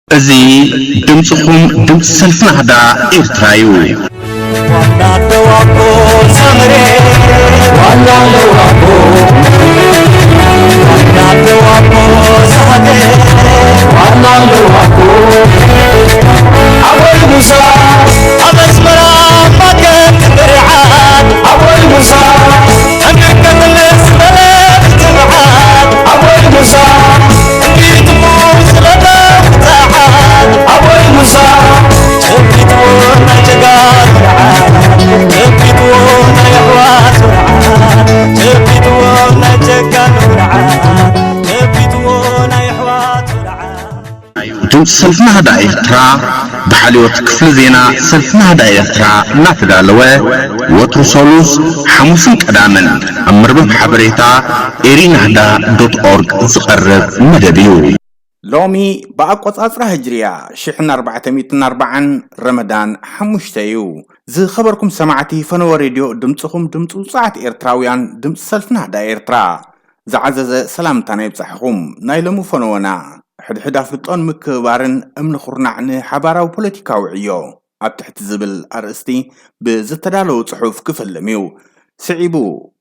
እዚ ድምፅኹም ድምፂ ሰልፊ ናህዳ ኤርትራ እዩ። ዋና ደዋቦ ሰመሬ፣ ዋና ደዋቦ፣ ዋና ደዋቦ ሰሃቴ፣ ዋና ደዋቦ። ኣቦይ ሙሳ ኣብ ኣስመራ ማከት ብርዓት፣ ኣቦይ ሙሳ ኣሜሪካ ትልስ በለ ትብዓት፣ ኣቦይ ሙሳ ድምፂ ሰልፊ ናህዳ ኤርትራ ብሓልዮት ክፍሊ ዜና ሰልፊ ናህዳ ኤርትራ እናተዳለወ ወትሩ ሰሉስ፣ ሓሙስን ቀዳምን ኣብ መርበብ ሓበሬታ ኤሪናህዳ ዶት ኦርግ ዝቐርብ መደብ እዩ። ሎሚ ብኣቆጻጽራ ህጅርያ ሽሕን ኣርባዕተ ሚእትን ኣርባዓን ረመዳን ሓሙሽተ እዩ። ዝኸበርኩም ሰማዕቲ ፈነወ ሬድዮ ድምጽኹም ድምጺ ውጹዓት ኤርትራውያን ድምጺ ሰልፊ ናህዳ ኤርትራ ዝዓዘዘ ሰላምታና ይብጻሕኹም። ናይ ሎሚ ፈነወና ሕድሕድ ኣፍልጦን ምክብባርን እምኒ ኩርናዕ ንሓባራዊ ፖለቲካዊ ዕዮ ኣብ ትሕቲ ዝብል ኣርእስቲ ብዝተዳለወ ጽሑፍ ክፈልም እዩ። ስዒቡ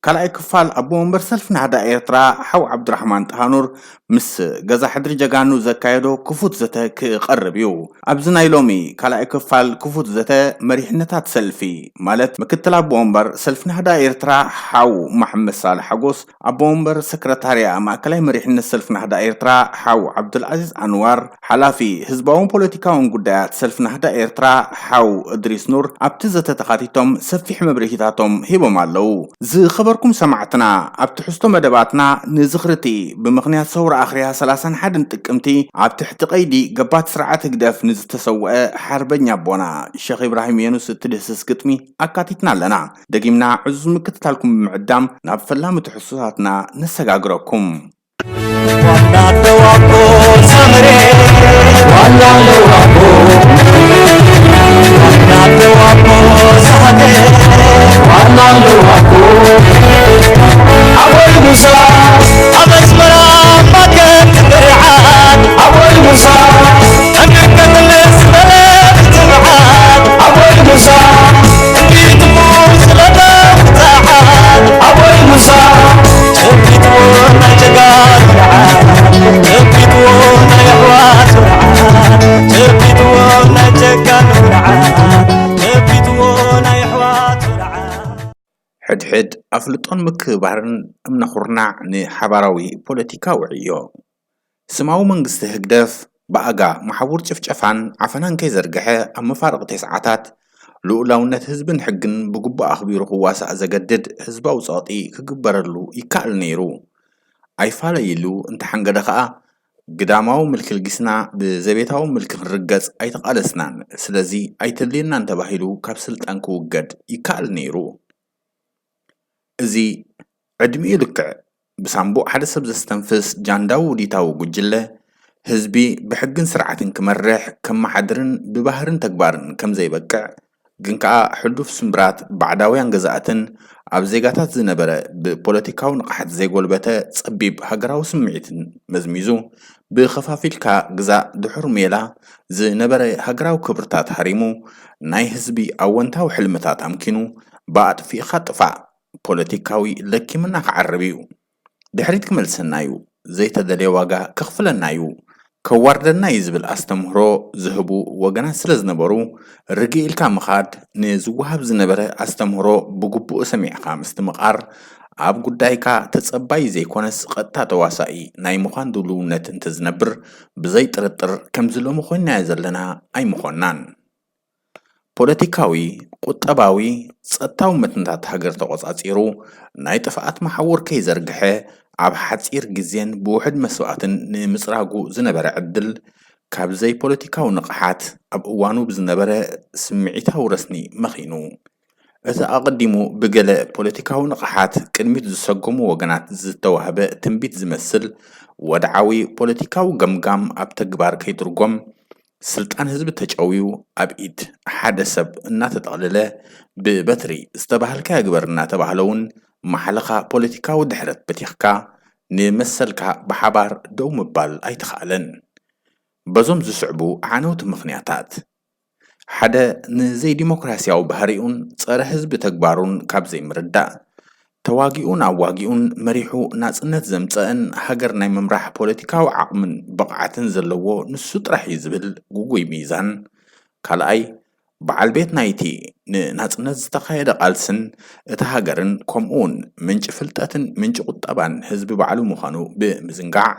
ካልኣይ ክፋል ኣቦ ወንበር ሰልፊ ናህዳ ኤርትራ ሓው ዓብዱራሕማን ጣሃኑር ምስ ገዛ ሕድሪ ጀጋኑ ዘካየዶ ክፉት ዘተ ክቐርብ እዩ። ኣብዚ ናይ ሎሚ ካልኣይ ክፋል ክፉት ዘተ መሪሕነታት ሰልፊ ማለት ምክትል ኣቦ ወንበር ሰልፊ ናህዳ ኤርትራ ሓው መሓመድ ሳልሕ ሓጎስ፣ ኣቦ ወንበር ሰክረታርያ ማእከላይ መሪሕነት ሰልፊ ናህዳ ኤርትራ ሓው ዓብዱልዓዚዝ ኣንዋር፣ ሓላፊ ህዝባውን ፖለቲካውን ጉዳያት ሰልፊ ናህዳ ኤርትራ ሓው እድሪስ ኑር ኣብቲ ዘተ ተኻቲቶም ሰፊሕ መብርሂታቶም ሂቦም ኣለዉ። ዝኸበርኩም ሰማዕትና፣ ኣብ ትሕዝቶ መደባትና ንዝኽሪ እቲ ብምኽንያት ሰውራ ኣኽርያ ሰላሳን ሓደን ጥቅምቲ ኣብ ትሕቲ ቀይዲ ገባቲ ስርዓት ህግደፍ ንዝተሰውአ ሓርበኛ ኣቦና ሸኽ ኢብራሂም የኑስ እትድህስስ ግጥሚ ኣካቲትና ኣለና። ደጊምና ዕዙዝ ምክትታልኩም ብምዕዳም ናብ ፈላሚ ትሕዝቶታትና ነሰጋግረኩም። ዋና ደዋቦ ሰመሬ፣ ዋና ደዋቦ፣ ዋና ደዋቦ ሰሃቴ፣ ዋና ደዋቦ። ኣቦይ ሙሳ ኣብ ኣስመራ ማከት ብርዓት፣ ኣቦይ ሙሳ ኣሜሪካ ትልስ በለ ትብዓት፣ ኣቦይ ሙሳ ሕድሕድ ኣፍልጦን ምክብባርን እምነ ኩርናዕ ንሓባራዊ ፖለቲካዊ ዕዮ። ስማዊ መንግስቲ ህግደፍ ብኣጋ መሓውር ጭፍጨፋን ዓፈናን ከይዘርግሐ ኣብ መፋርቕ ተስዓታት ልኡላውነት ህዝብን ሕግን ብግቡእ ኣኽቢሩ ክዋሳእ ዘገድድ ህዝባዊ ጸቕጢ ክግበረሉ ይከኣል ነይሩ። ኣይፋለይሉ እንተሓንገደ ከኣ ግዳማዊ ምልኪ ልጊስና ብዘቤታዊ ምልኪ ክንርገጽ ኣይተቓለስናን። ስለዚ ኣይተድልየናን ተባሂሉ ካብ ስልጣን ክውገድ ይከኣል ነይሩ። እዚ ዕድሚኡ ልክዕ ብሳምቡእ ሓደ ሰብ ዘስተንፍስ ጃንዳዊ ውዲታዊ ጉጅለ፣ ህዝቢ ብሕግን ስርዓትን ክመርሕ፣ ከመሓድርን ብባህርን ተግባርን ከም ዘይበቅዕ፣ ግን ከኣ ሕሉፍ ስምብራት ባዕዳውያን ገዛእትን ኣብ ዜጋታት ዝነበረ ብፖለቲካዊ ንቕሓት ዘይጎልበተ ጸቢብ ሃገራዊ ስምዒትን መዝሚዙ፣ ብኸፋፊልካ ግዛእ ድሑር ሜላ ዝነበረ ሃገራዊ ክብርታት ሃሪሙ፣ ናይ ህዝቢ ኣወንታዊ ሕልምታት ኣምኪኑ፣ ብኣጥፊእኻ ጥፋእ ፖለቲካዊ ለኪምና ክዓርብ እዩ። ድሕሪት ክመልሰና እዩ። ዘይተደልየ ዋጋ ከኽፍለና እዩ። ከዋርደና እዩ ዝብል ኣስተምህሮ ዝህቡ ወገናት ስለ ዝነበሩ፣ ርግእ ኢልካ ምኻድ፣ ንዝወሃብ ዝነበረ ኣስተምህሮ ብግቡእ ሰሚዕካ ምስትምቓር፣ ኣብ ጉዳይካ ተጸባዪ ዘይኮነስ ቀጥታ ተዋሳኢ ናይ ምዃን ድልውነት እንተዝነብር፣ ብዘይ ጥርጥር ከምዚ ሎሚ ኮይንናዮ ዘለና ኣይምኾንናን። ፖለቲካዊ፣ ቁጠባዊ፣ ጸጥታዊ መትንታት ሃገር ተቖጻጺሩ፣ ናይ ጥፍኣት መሓውር ከይዘርግሐ፣ ኣብ ሓጺር ግዜን ብውሑድ መስዋእትን ንምጽራጉ ዝነበረ ዕድል፣ ካብ ዘይፖለቲካዊ ንቕሓት ኣብ እዋኑ ብዝነበረ ስምዒታዊ ረስኒ መኺኑ። እቲ ኣቐዲሙ ብገለ ፖለቲካዊ ንቕሓት ቅድሚት ዝሰጎሙ ወገናት ዝተዋህበ ትንቢት ዝመስል ወድዓዊ ፖለቲካዊ ገምጋም ኣብ ተግባር ከይትርጎም፣ ስልጣን ህዝቢ ተጨውዩ ኣብ ኢድ ሓደ ሰብ እናተጠቕለለ፣ ብበትሪ ዝተባህልካዮ ግበር እናተባህለ እውን ማሕለኻ ፖለቲካዊ ድሕረት በቲኽካ ንመሰልካ ብሓባር ደው ምባል ኣይተኻእለን። በዞም ዝስዕቡ ዓነውቲ ምኽንያታት፣ ሓደ፣ ንዘይዲሞክራሲያዊ ባህሪኡን ጸረ ህዝቢ ተግባሩን ካብ ዘይምርዳእ፣ ተዋጊኡን ኣዋጊኡን መሪሑ ናጽነት ዘምጸአን ሃገር ናይ ምምራሕ ፖለቲካዊ ዓቕምን ብቕዓትን ዘለዎ ንሱ ጥራሕ እዩ ዝብል ግጉይ ሚዛን። ካልኣይ፣ በዓል ቤት ናይቲ ንናጽነት ዝተኻየደ ቃልስን እታ ሃገርን ከምኡውን ምንጪ ፍልጠትን ምንጪ ቁጠባን ህዝቢ ባዕሉ ምዃኑ ብምዝንጋዕ፣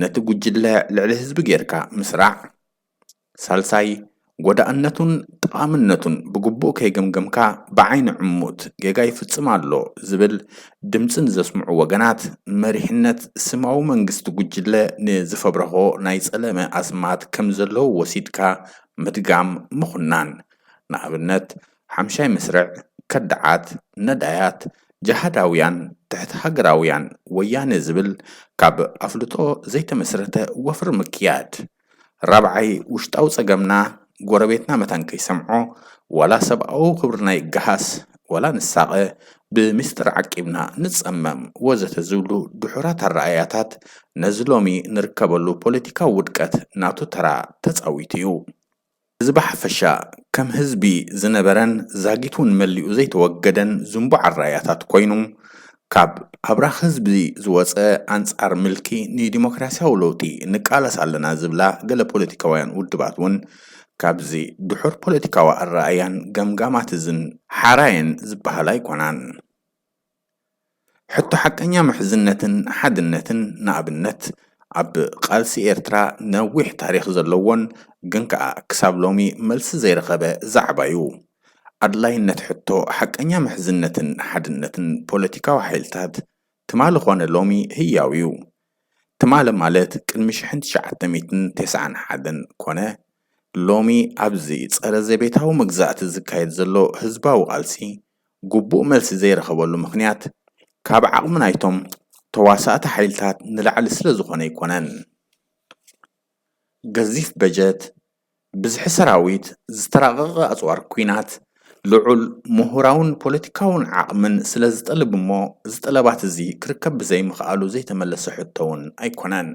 ነቲ ጉጅለ ልዕሊ ህዝቢ ጌርካ ምስራዕ። ሳልሳይ፣ ጎዳእነቱን ጠቓምነቱን ብግቡእ ከይገምገምካ ብዓይኒ ዕሙት ጌጋ ይፍጽም ኣሎ ዝብል ድምጺ ንዘስምዑ ወገናት፣ መሪሕነት ስማዊ መንግስቲ ጉጅለ ንዝፈብረኾ ናይ ጸለመ ኣስማት ከም ዘለዉ ወሲድካ ምድጋም ምኹናን። ንኣብነት፣ ሓምሻይ መስርዕ፣ ከዳዓት፣ ነዳያት፣ ጀሃዳውያን፣ ትሕቲ ሃገራውያን፣ ወያነ ዝብል ካብ ኣፍልጦ ዘይተመስረተ ወፍሪ ምክያድ። ራብዓይ፣ ውሽጣዊ ጸገምና ጎረቤትና መታን ከይሰምዖ፣ ዋላ ሰብኣዊ ክብርና ይገሃስ፣ ዋላ ንሳቐ፣ ብምስጢር ዓቂብና ንጸመም ወዘተ ዝብሉ ድሑራት ኣረኣእያታት ነዚ ሎሚ ንርከበሉ ፖለቲካዊ ውድቀት ናቱ ተራ ተጻዊቱ እዩ። እዚ ብሓፈሻ ከም ህዝቢ ዝነበረን ዛጊት እውን መሊኡ ዘይተወገደን ዝንቡዕ ኣረኣእያታት ኮይኑ፣ ካብ ኣብራኽ ህዝቢ ዝወጸ፣ ኣንጻር ምልኪ ንዲሞክራሲያዊ ለውጢ ንቃለስ ኣለና ዝብላ ገለ ፖለቲካውያን ውድባት እውን ካብዚ ድሑር ፖለቲካዊ ኣረኣእያን ገምጋማት እዝን ሓራየን ዝበሃላ ኣይኮናን። ሕቶ ሓቀኛ ምሕዝነትን ሓድነትን ንኣብነት ኣብ ቃልሲ ኤርትራ ነዊሕ ታሪኽ ዘለዎን ግን ከኣ ክሳብ ሎሚ መልሲ ዘይረኸበ ዛዕባ እዩ። ኣድላይነት ሕቶ ሓቀኛ ምሕዝነትን ሓድነትን ፖለቲካዊ ሓይልታት ትማሊ ኾነ ሎሚ ህያው እዩ። ትማሊ ማለት ቅድሚ ሽሕን ትሽዓተ ሚእትን ተስዓን ሓደን ኮነ ሎሚ ኣብዚ ጸረ ዘቤታዊ መግዛእቲ ዝካየድ ዘሎ ህዝባዊ ቃልሲ ግቡእ መልሲ ዘይረኸበሉ ምኽንያት ካብ ዓቕሚ ናይቶም ተዋሳእቲ ሓይልታት ንላዕሊ ስለ ዝኾነ ኣይኮነን። ገዚፍ በጀት፣ ብዝሒ ሰራዊት፣ ዝተራቐቐ ኣጽዋር ኲናት፣ ልዑል ምሁራውን ፖለቲካውን ዓቕምን ስለ ዝጠልብ እሞ፣ እዚ ጠለባት እዚ ክርከብ ብዘይምኽኣሉ ዘይተመለሰ ሕቶ እውን ኣይኮነን።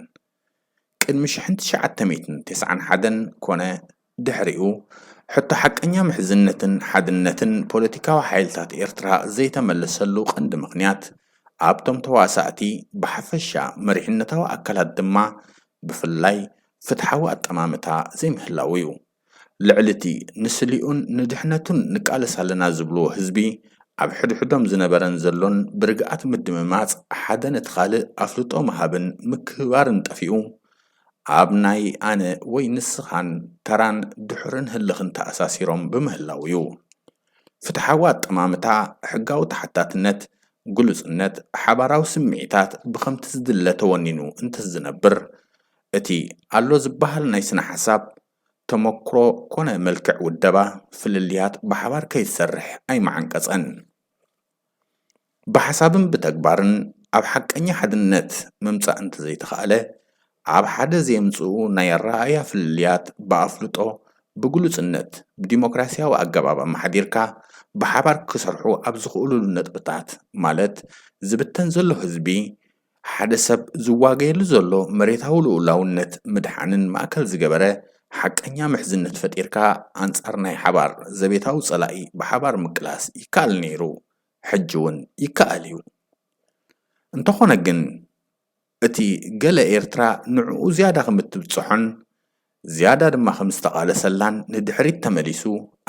ቅድሚ ሽሕን ትሽዓተ ሚእትን ተስዓን ሓደን ኮነ ድሕሪኡ፣ ሕቶ ሓቀኛ ምሕዝነትን ሓድነትን ፖለቲካዊ ሓይልታት ኤርትራ ዘይተመለሰሉ ቀንዲ ምኽንያት፣ ኣብቶም ተዋሳእቲ ብሓፈሻ መሪሕነታዊ ኣካላት ድማ ብፍላይ ፍትሓዊ ኣጠማምታ ዘይምህላው እዩ። ልዕሊ እቲ ንስሊኡን ንድሕነቱን ንቃለስ ኣለና ዝብልዎ ህዝቢ፣ ኣብ ሕድሕዶም ዝነበረን ዘሎን ብርግኣት ምድምማጽ፣ ሓደ ነቲ ካልእ ኣፍልጦ ምሃብን ምክብባርን ጠፊኡ፣ ኣብ ናይ ኣነ ወይ ንስኻን ተራን ድሑርን ህልኽን ተኣሳሲሮም ብምህላው እዩ። ፍትሓዊ ኣጠማምታ፣ ሕጋዊ ተሓታትነት፣ ግሉጽነት፣ ሓባራዊ ስምዒታት ብኸምቲ ዝድለ ተወኒኑ እንተዝነብር፣ እቲ ኣሎ ዝበሃል ናይ ስነ ሓሳብ፣ ተመክሮ ኮነ መልክዕ ውደባ፣ ፍልልያት ብሓባር ከይሰርሕ ኣይመዓንቀጸን። ብሓሳብን ብተግባርን ኣብ ሓቀኛ ሓድነት ምምጻእ እንተዘይተኻእለ፣ ኣብ ሓደ ዘየምጽኡ ናይ ኣረኣእያ ፍልልያት ብኣፍልጦ፣ ብግሉጽነት፣ ብዲሞክራሲያዊ ኣገባብ ኣመሓዲርካ ብሓባር ክሰርሑ ኣብ ዝኽእሉሉ ነጥብታት፣ ማለት ዝብተን ዘሎ ህዝቢ፣ ሓደ ሰብ ዝዋገየሉ ዘሎ መሬታዊ ልኡላውነት ምድሓንን ማእከል ዝገበረ ሓቀኛ ምሕዝነት ፈጢርካ ኣንጻር ናይ ሓባር ዘቤታዊ ጸላኢ ብሓባር ምቅላስ ይከኣል ነይሩ፣ ሕጂ እውን ይከኣል እዩ። እንተኾነ ግን፣ እቲ ገለ ኤርትራ ንዕኡ ዝያዳ ከም እትብጽሖን ዝያዳ ድማ ከም ዝተቓለሰላን ንድሕሪት ተመሊሱ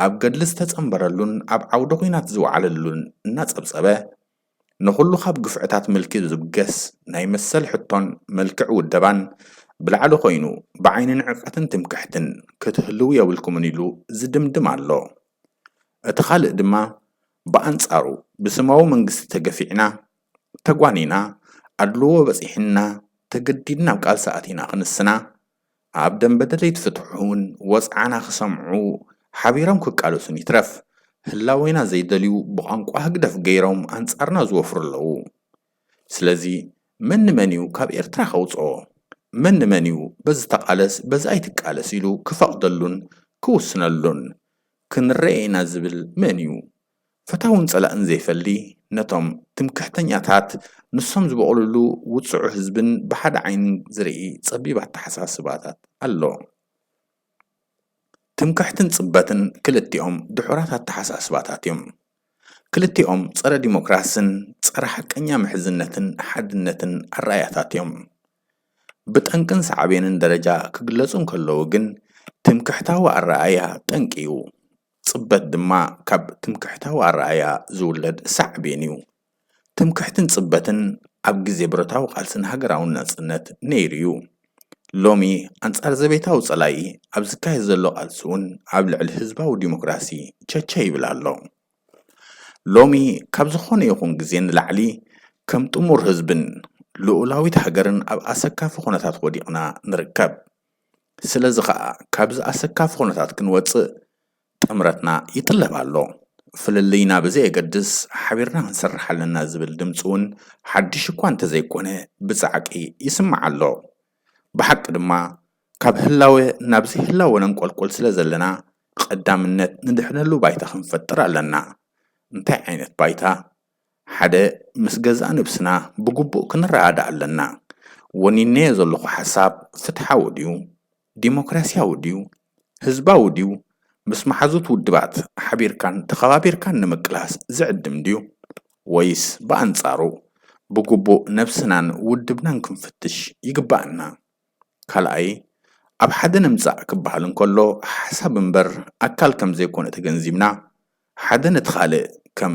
ኣብ ገድሊ ዝተጸንበረሉን ኣብ ዓውደ ኲናት ዝወዓለሉን እናጸብጸበ፣ ንኹሉ ካብ ግፍዕታት ምልኪ ዝብገስ ናይ መሰል ሕቶን መልክዕ ውደባን ብላዕሊ ኮይኑ ብዓይኒ ንዕቀትን ትምክሕትን ክትህልዉ የብልኩምን ኢሉ ዝድምድም ኣሎ። እቲ ካልእ ድማ ብኣንጻሩ ብስማዊ መንግስቲ ተገፊዕና፣ ተጓኒና፣ ኣድልዎ በጺሕና፣ ተገዲድና ኣብ ቃልሲ ኣቲና ክንስና፣ ኣብ ደንበ ደለይቲ ፍትሒ እውን ወጽዓና ክሰምዑ ሓቢሮም ክቃለሱን ይትረፍ፣ ህላዌና ዘይደልዩ ብቋንቋ ህግደፍ ገይሮም ኣንጻርና ዝወፍሩ ኣለዉ። ስለዚ መን ንመን እዩ ካብ ኤርትራ ከውጽኦ? መን ንመን እዩ በዚ ተቃለስ በዚ ኣይትቃለስ ኢሉ ክፈቕደሉን ክውስነሉን? ክንረኤ ኢና ዝብል መን እዩ? ፈታውን ጸላእን ዘይፈሊ፣ ነቶም ትምክሕተኛታት ንሶም ዝበቑልሉ ውጽዑ ህዝብን ብሓደ ዓይኒ ዝርኢ ጸቢብ ኣተሓሳስባታት ኣሎ። ትምክሕትን ጽበትን ክልቲኦም ድሑራት ኣተሓሳስባታት እዮም። ክልቲኦም ጸረ ዲሞክራስን ጸረ ሓቀኛ ምሕዝነትን ሓድነትን ኣረኣእያታት እዮም። ብጠንቅን ሳዕቤንን ደረጃ ክግለጹ እንከለዉ ግን ትምክሕታዊ ኣረኣእያ ጠንቂ እዩ። ጽበት ድማ ካብ ትምክሕታዊ ኣረኣእያ ዝውለድ ሳዕቤን እዩ። ትምክሕትን ጽበትን ኣብ ግዜ ብረታዊ ቃልስን ሃገራዊ ናጽነት ነይሩ እዩ። ሎሚ ኣንጻር ዘቤታዊ ጸላኢ ኣብ ዝካየድ ዘሎ ቃልሲ እውን ኣብ ልዕሊ ህዝባዊ ዲሞክራሲ ቸቸ ይብል ኣሎ። ሎሚ ካብ ዝኾነ ይኹን ግዜ ንላዕሊ ከም ጥሙር ህዝብን ልኡላዊት ሃገርን ኣብ ኣሰካፊ ኩነታት ወዲቕና ንርከብ። ስለዚ ኸኣ ካብዚ ኣሰካፊ ኩነታት ክንወጽእ ጥምረትና ይጥለብ ኣሎ። ፍልልይና ብዘየገድስ ሓቢርና ክንሰርሕ ኣለና ዝብል ድምፂ እውን ሓድሽ እኳ እንተዘይኮነ ብጻዕቂ ይስማዕ ኣሎ። ብሓቂ ድማ ካብ ህላወ ናብ ዘይህላወ ነንቆልቆል ስለ ዘለና ቀዳምነት ንድሕነሉ ባይታ ክንፈጥር ኣለና። እንታይ ዓይነት ባይታ? ሓደ፣ ምስ ገዛእ ነብስና ብግቡእ ክንረዳዳእ ኣለና። ወኒነዮ ዘለኹ ሓሳብ ፍትሓዊ ድዩ? ዲሞክራስያዊ ድዩ? ህዝባዊ ድዩ? ምስ መሓዙት ውድባት ሓቢርካን ተኸባቢርካን ንምቅላስ ዝዕድም ድዩ? ወይስ ብኣንጻሩ ብግቡእ ነብስናን ውድብናን ክንፍትሽ ይግባኣና? ካልኣይ፣ ኣብ ሓደ ንምጻእ ክበሃል እንከሎ ሓሳብ እምበር ኣካል ከም ዘይኮነ ተገንዚብና፣ ሓደ ነቲ ካልእ ከም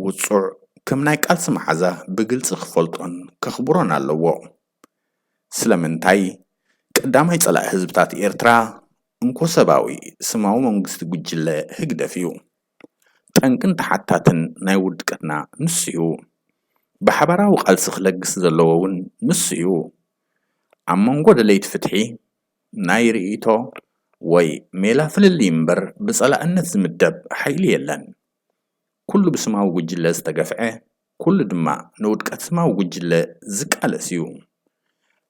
ውጹዕ፣ ከም ናይ ቃልሲ መሓዛ ብግልጺ ክፈልጦን ከኽብሮን ኣለዎ። ስለምንታይ? ቀዳማይ ጸላኢ ህዝብታት ኤርትራ እንኮ ሰባዊ ስማዊ መንግስቲ ጉጅለ ህግደፍ እዩ። ጠንቅን ተሓታትን ናይ ውድቀትና ንሱ እዩ። ብሓባራዊ ቃልሲ ክለግስ ዘለዎ እውን ንሱ እዩ። ኣብ መንጎ ደለይቲ ፍትሒ ናይ ርእይቶ ወይ ሜላ ፍልልይ እምበር ብጸላእነት ዝምደብ ሓይሊ የለን። ኩሉ ብስማዊ ጉጅለ ዝተገፍዐ፣ ኩሉ ድማ ንውድቀት ስማዊ ጉጅለ ዝቃለስ እዩ።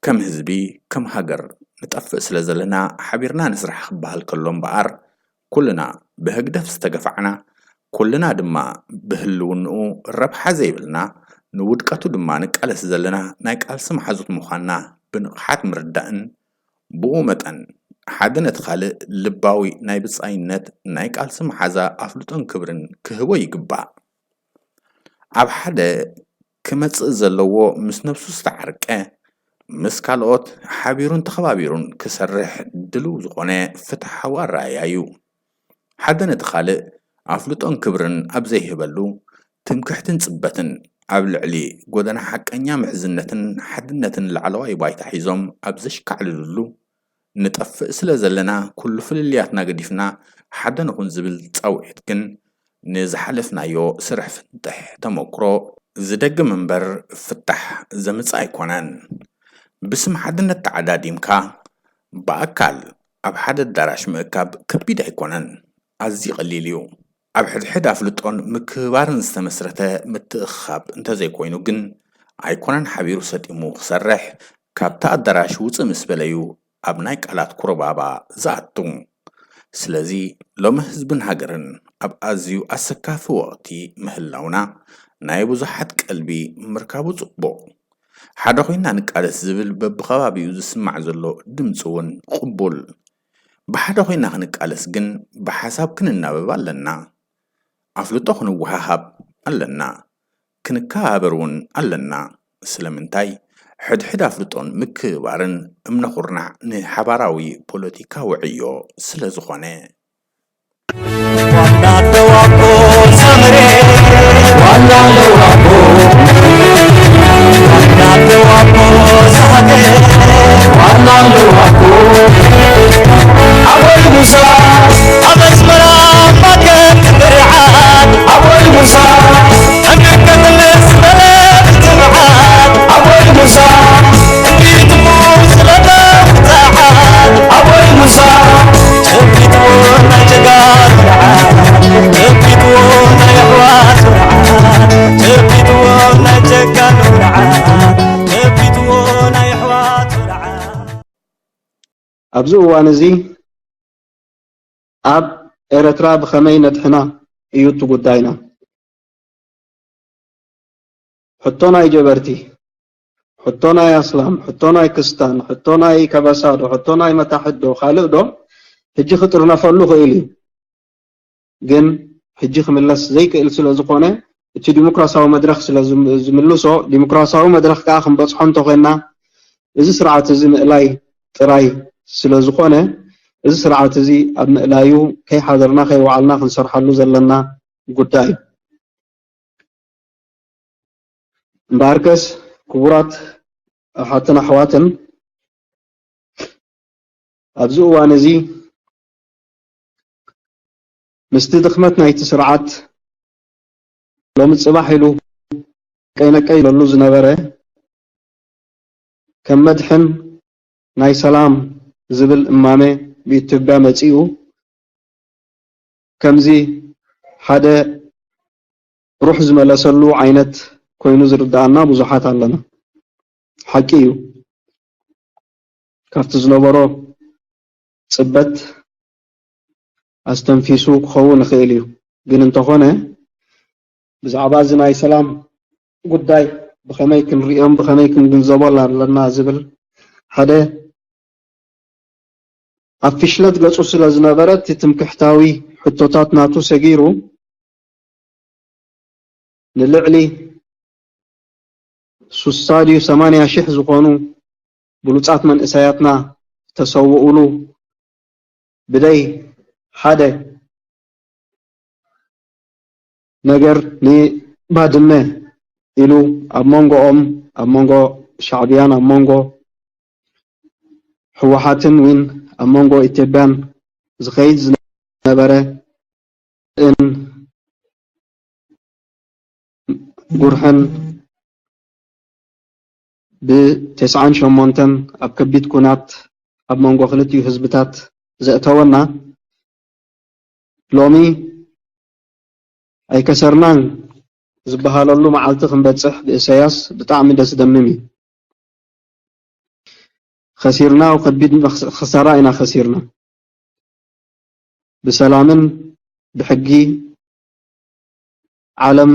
ከም ህዝቢ፣ ከም ሃገር ንጠፍእ ስለ ዘለና ሓቢርና ንስራሕ ክበሃል ከሎ እምበኣር፣ ኩልና ብህግደፍ ዝተገፋዕና፣ ኩልና ድማ ብህልውንኡ ረብሓ ዘይብልና፣ ንውድቀቱ ድማ ንቃለስ ዘለና ናይ ቃልሲ መሓዙት ምዃንና ብንቕሓት ምርዳእን፣ ብኡ መጠን ሓደ ነቲ ካልእ ልባዊ ናይ ብጻይነት ናይ ቃልሲ መሓዛ ኣፍልጦን ክብርን ክህቦ ይግባእ። ኣብ ሓደ ክመጽእ ዘለዎ ምስ ነብሱ ዝተዓርቀ፣ ምስ ካልኦት ሓቢሩን ተኸባቢሩን ክሰርሕ ድልው ዝኾነ ፍትሓዊ ኣረኣእያ እዩ። ሓደ ነቲ ካልእ ኣፍልጦን ክብርን ኣብ ዘይህበሉ፣ ትምክሕትን ጽበትን ኣብ ልዕሊ ጎደና ሓቀኛ ምሕዝነትን ሓድነትን ላዕለዋይ ባይታ ሒዞም ኣብ ዘሽካዕልሉሉ፣ ንጠፍእ ስለ ዘለና ኩሉ ፍልልያትና ገዲፍና ሓደ ንኹን ዝብል ጻውዒት ግን ንዝሓለፍናዮ ስርሕ ፍንጥሕ ተመክሮ ዝደግም እምበር ፍታሕ ዘምጽእ ኣይኮነን። ብስም ሓድነት ተዓዳዲምካ ብኣካል ኣብ ሓደ ኣዳራሽ ምእካብ ከቢድ ኣይኮነን፣ ኣዝዩ ቀሊል እዩ። ኣብ ሕድሕድ ኣፍልጦን ምክብባርን ዝተመስረተ ምትእኽኻብ እንተዘይኮይኑ ግን ኣይኮነን ሓቢሩ ሰጢሙ ክሰርሕ፣ ካብታ ኣዳራሽ ውጽእ ምስ በለዩ ኣብ ናይ ቃላት ኩርባባ ዝኣቱ። ስለዚ ሎሚ ህዝብን ሃገርን ኣብ ኣዝዩ ኣሰካፊ ወቕቲ ምህላውና ናይ ብዙሓት ቀልቢ ምርካቡ ጽቡቕ። ሓደ ኮይና ንቃለስ ዝብል በብኸባቢኡ ዝስማዕ ዘሎ ድምፂ እውን ቅቡል። ብሓደ ኮይና ክንቃለስ ግን ብሓሳብ ክንናበብ ኣለና። ኣፍልጦ ክንወሃሃብ ኣለና። ክንከባበር እውን ኣለና። ስለምንታይ? ሕድሕድ ኣፍልጦን ምክብባርን እምነ ኩርናዕ ንሓባራዊ ፖለቲካዊ ዕዮ ስለ ዝኾነ። ዋና ደዋቦ ሰመሬ፣ ዋና ደዋቦ፣ ዋና ደዋቦ ሳህቴ፣ ዋና ደዋቦ። ኣቦይ ሙሳ ኣብ ኣስመራ ማከት ብርዓት፣ ኣቦይ ሙሳ ኣንድነት ምስ በለ ትብዓት፣ ኣቦይ ሙሳ እምቢትኡ ስለ ተብዓት፣ ኣቦይ ሙሳ ጨቢጥዎ ናይ ጀጋኑ ርዓት፣ ጨቢጥዎ ናይ ኣሕዋቱ ርዓት፣ ጨቢጥዎ ናይ ጀጋኑ ርዓት፣ ጨቢጥዎ ናይ ኣሕዋቱ ርዓት። ኣብዚ እዋን እዚ ኣብ ኤረትራ ብኸመይ ነድሕና እዩ እቲ ጉዳይና። ሕቶ ናይ ጀበርቲ፣ ሕቶ ናይ ኣስላም፣ ሕቶ ናይ ክስታን፣ ሕቶ ናይ ከበሳ ዶ፣ ሕቶ ናይ መታሕት ዶ፣ ካልእ ዶ፣ ሕጂ ክጥርነፈሉ ክእል እዩ። ግን ሕጂ ክምለስ ዘይክእል ስለ ዝኾነ፣ እቲ ዲሞክራሲያዊ መድረኽ ስለ ዝም-፣ ዝምልሶ፣ ዲሞክራሲያዊ መድረኽ ከኣ ክንበጽሖ እንተኾይና፣ እዚ ስርዓት እዚ ምእላይ ጥራይ ስለ ዝኾነ፣ እዚ ስርዓት እዚ ኣብ ምእላዩ ከይሓደርና ከይወዓልና ክንሰርሓሉ ዘለና ጉዳይ እዩ። እምበኣርከስ ክቡራት ኣሓትን ኣሕዋትን፣ ኣብዚ እዋን እዚ ምስቲ ድኽመት ናይቲ ስርዓት ሎሚ ጽባሕ ኢሉ ቀይ ነቀይ ኢለሉ ዝነበረ፣ ከም መድሕን ናይ ሰላም ዝብል እማመ ብኢትዮጵያ መጺኡ፣ ከምዚ ሓደ ሩሕ ዝመለሰሉ ዓይነት ኮይኑ ዝርድኣና ብዙሓት ኣለና። ሓቂ እዩ። ካብቲ ዝነበሮ ጽበት ኣስተንፊሱ ክኸውን ይኽእል እዩ። ግን እንተኾነ፣ ብዛዕባ እዚ ናይ ሰላም ጉዳይ ብኸመይ ክንርእዮን ብኸመይ ክንግንዘቦን ኣለና ዝብል ሓደ ኣብ ፍሽለት ገጹ ስለ ዝነበረ፣ እቲ ትምክሕታዊ ሕቶታት ናቱ ሰጊሩ፣ ንልዕሊ ሱሳ ድዩ ሰማንያ ሽሕ ዝኾኑ ብሉጻት መንእሰያትና ዝተሰውኡሉ፣ ብደይ ሓደ ነገር ንባድመ ኢሉ ኣብ መንጎኦም፣ ኣብ መንጎ ሻዕብያን ኣብ መንጎ ህወሓትን እውን ኣብ መንጎ ኢትዮጵያን ዝኸይድ ዝነበረ ን ጉርሕን ብተስዓን ሸሞንተን ኣብ ከቢድ ኩናት ኣብ መንጎ ክልቲኡ ህዝብታት ዘእተወና፣ ሎሚ ኣይከሰርናን ዝበሃለሉ መዓልቲ ክንበጽሕ ብእሰያስ ብጣዕሚ ደስ ደምም እዩ። ከሲርና፣ ከቢድ መክስ-፣ ክሳራ ኢና ከሲርና። ብሰላምን ብሕጊ ዓለም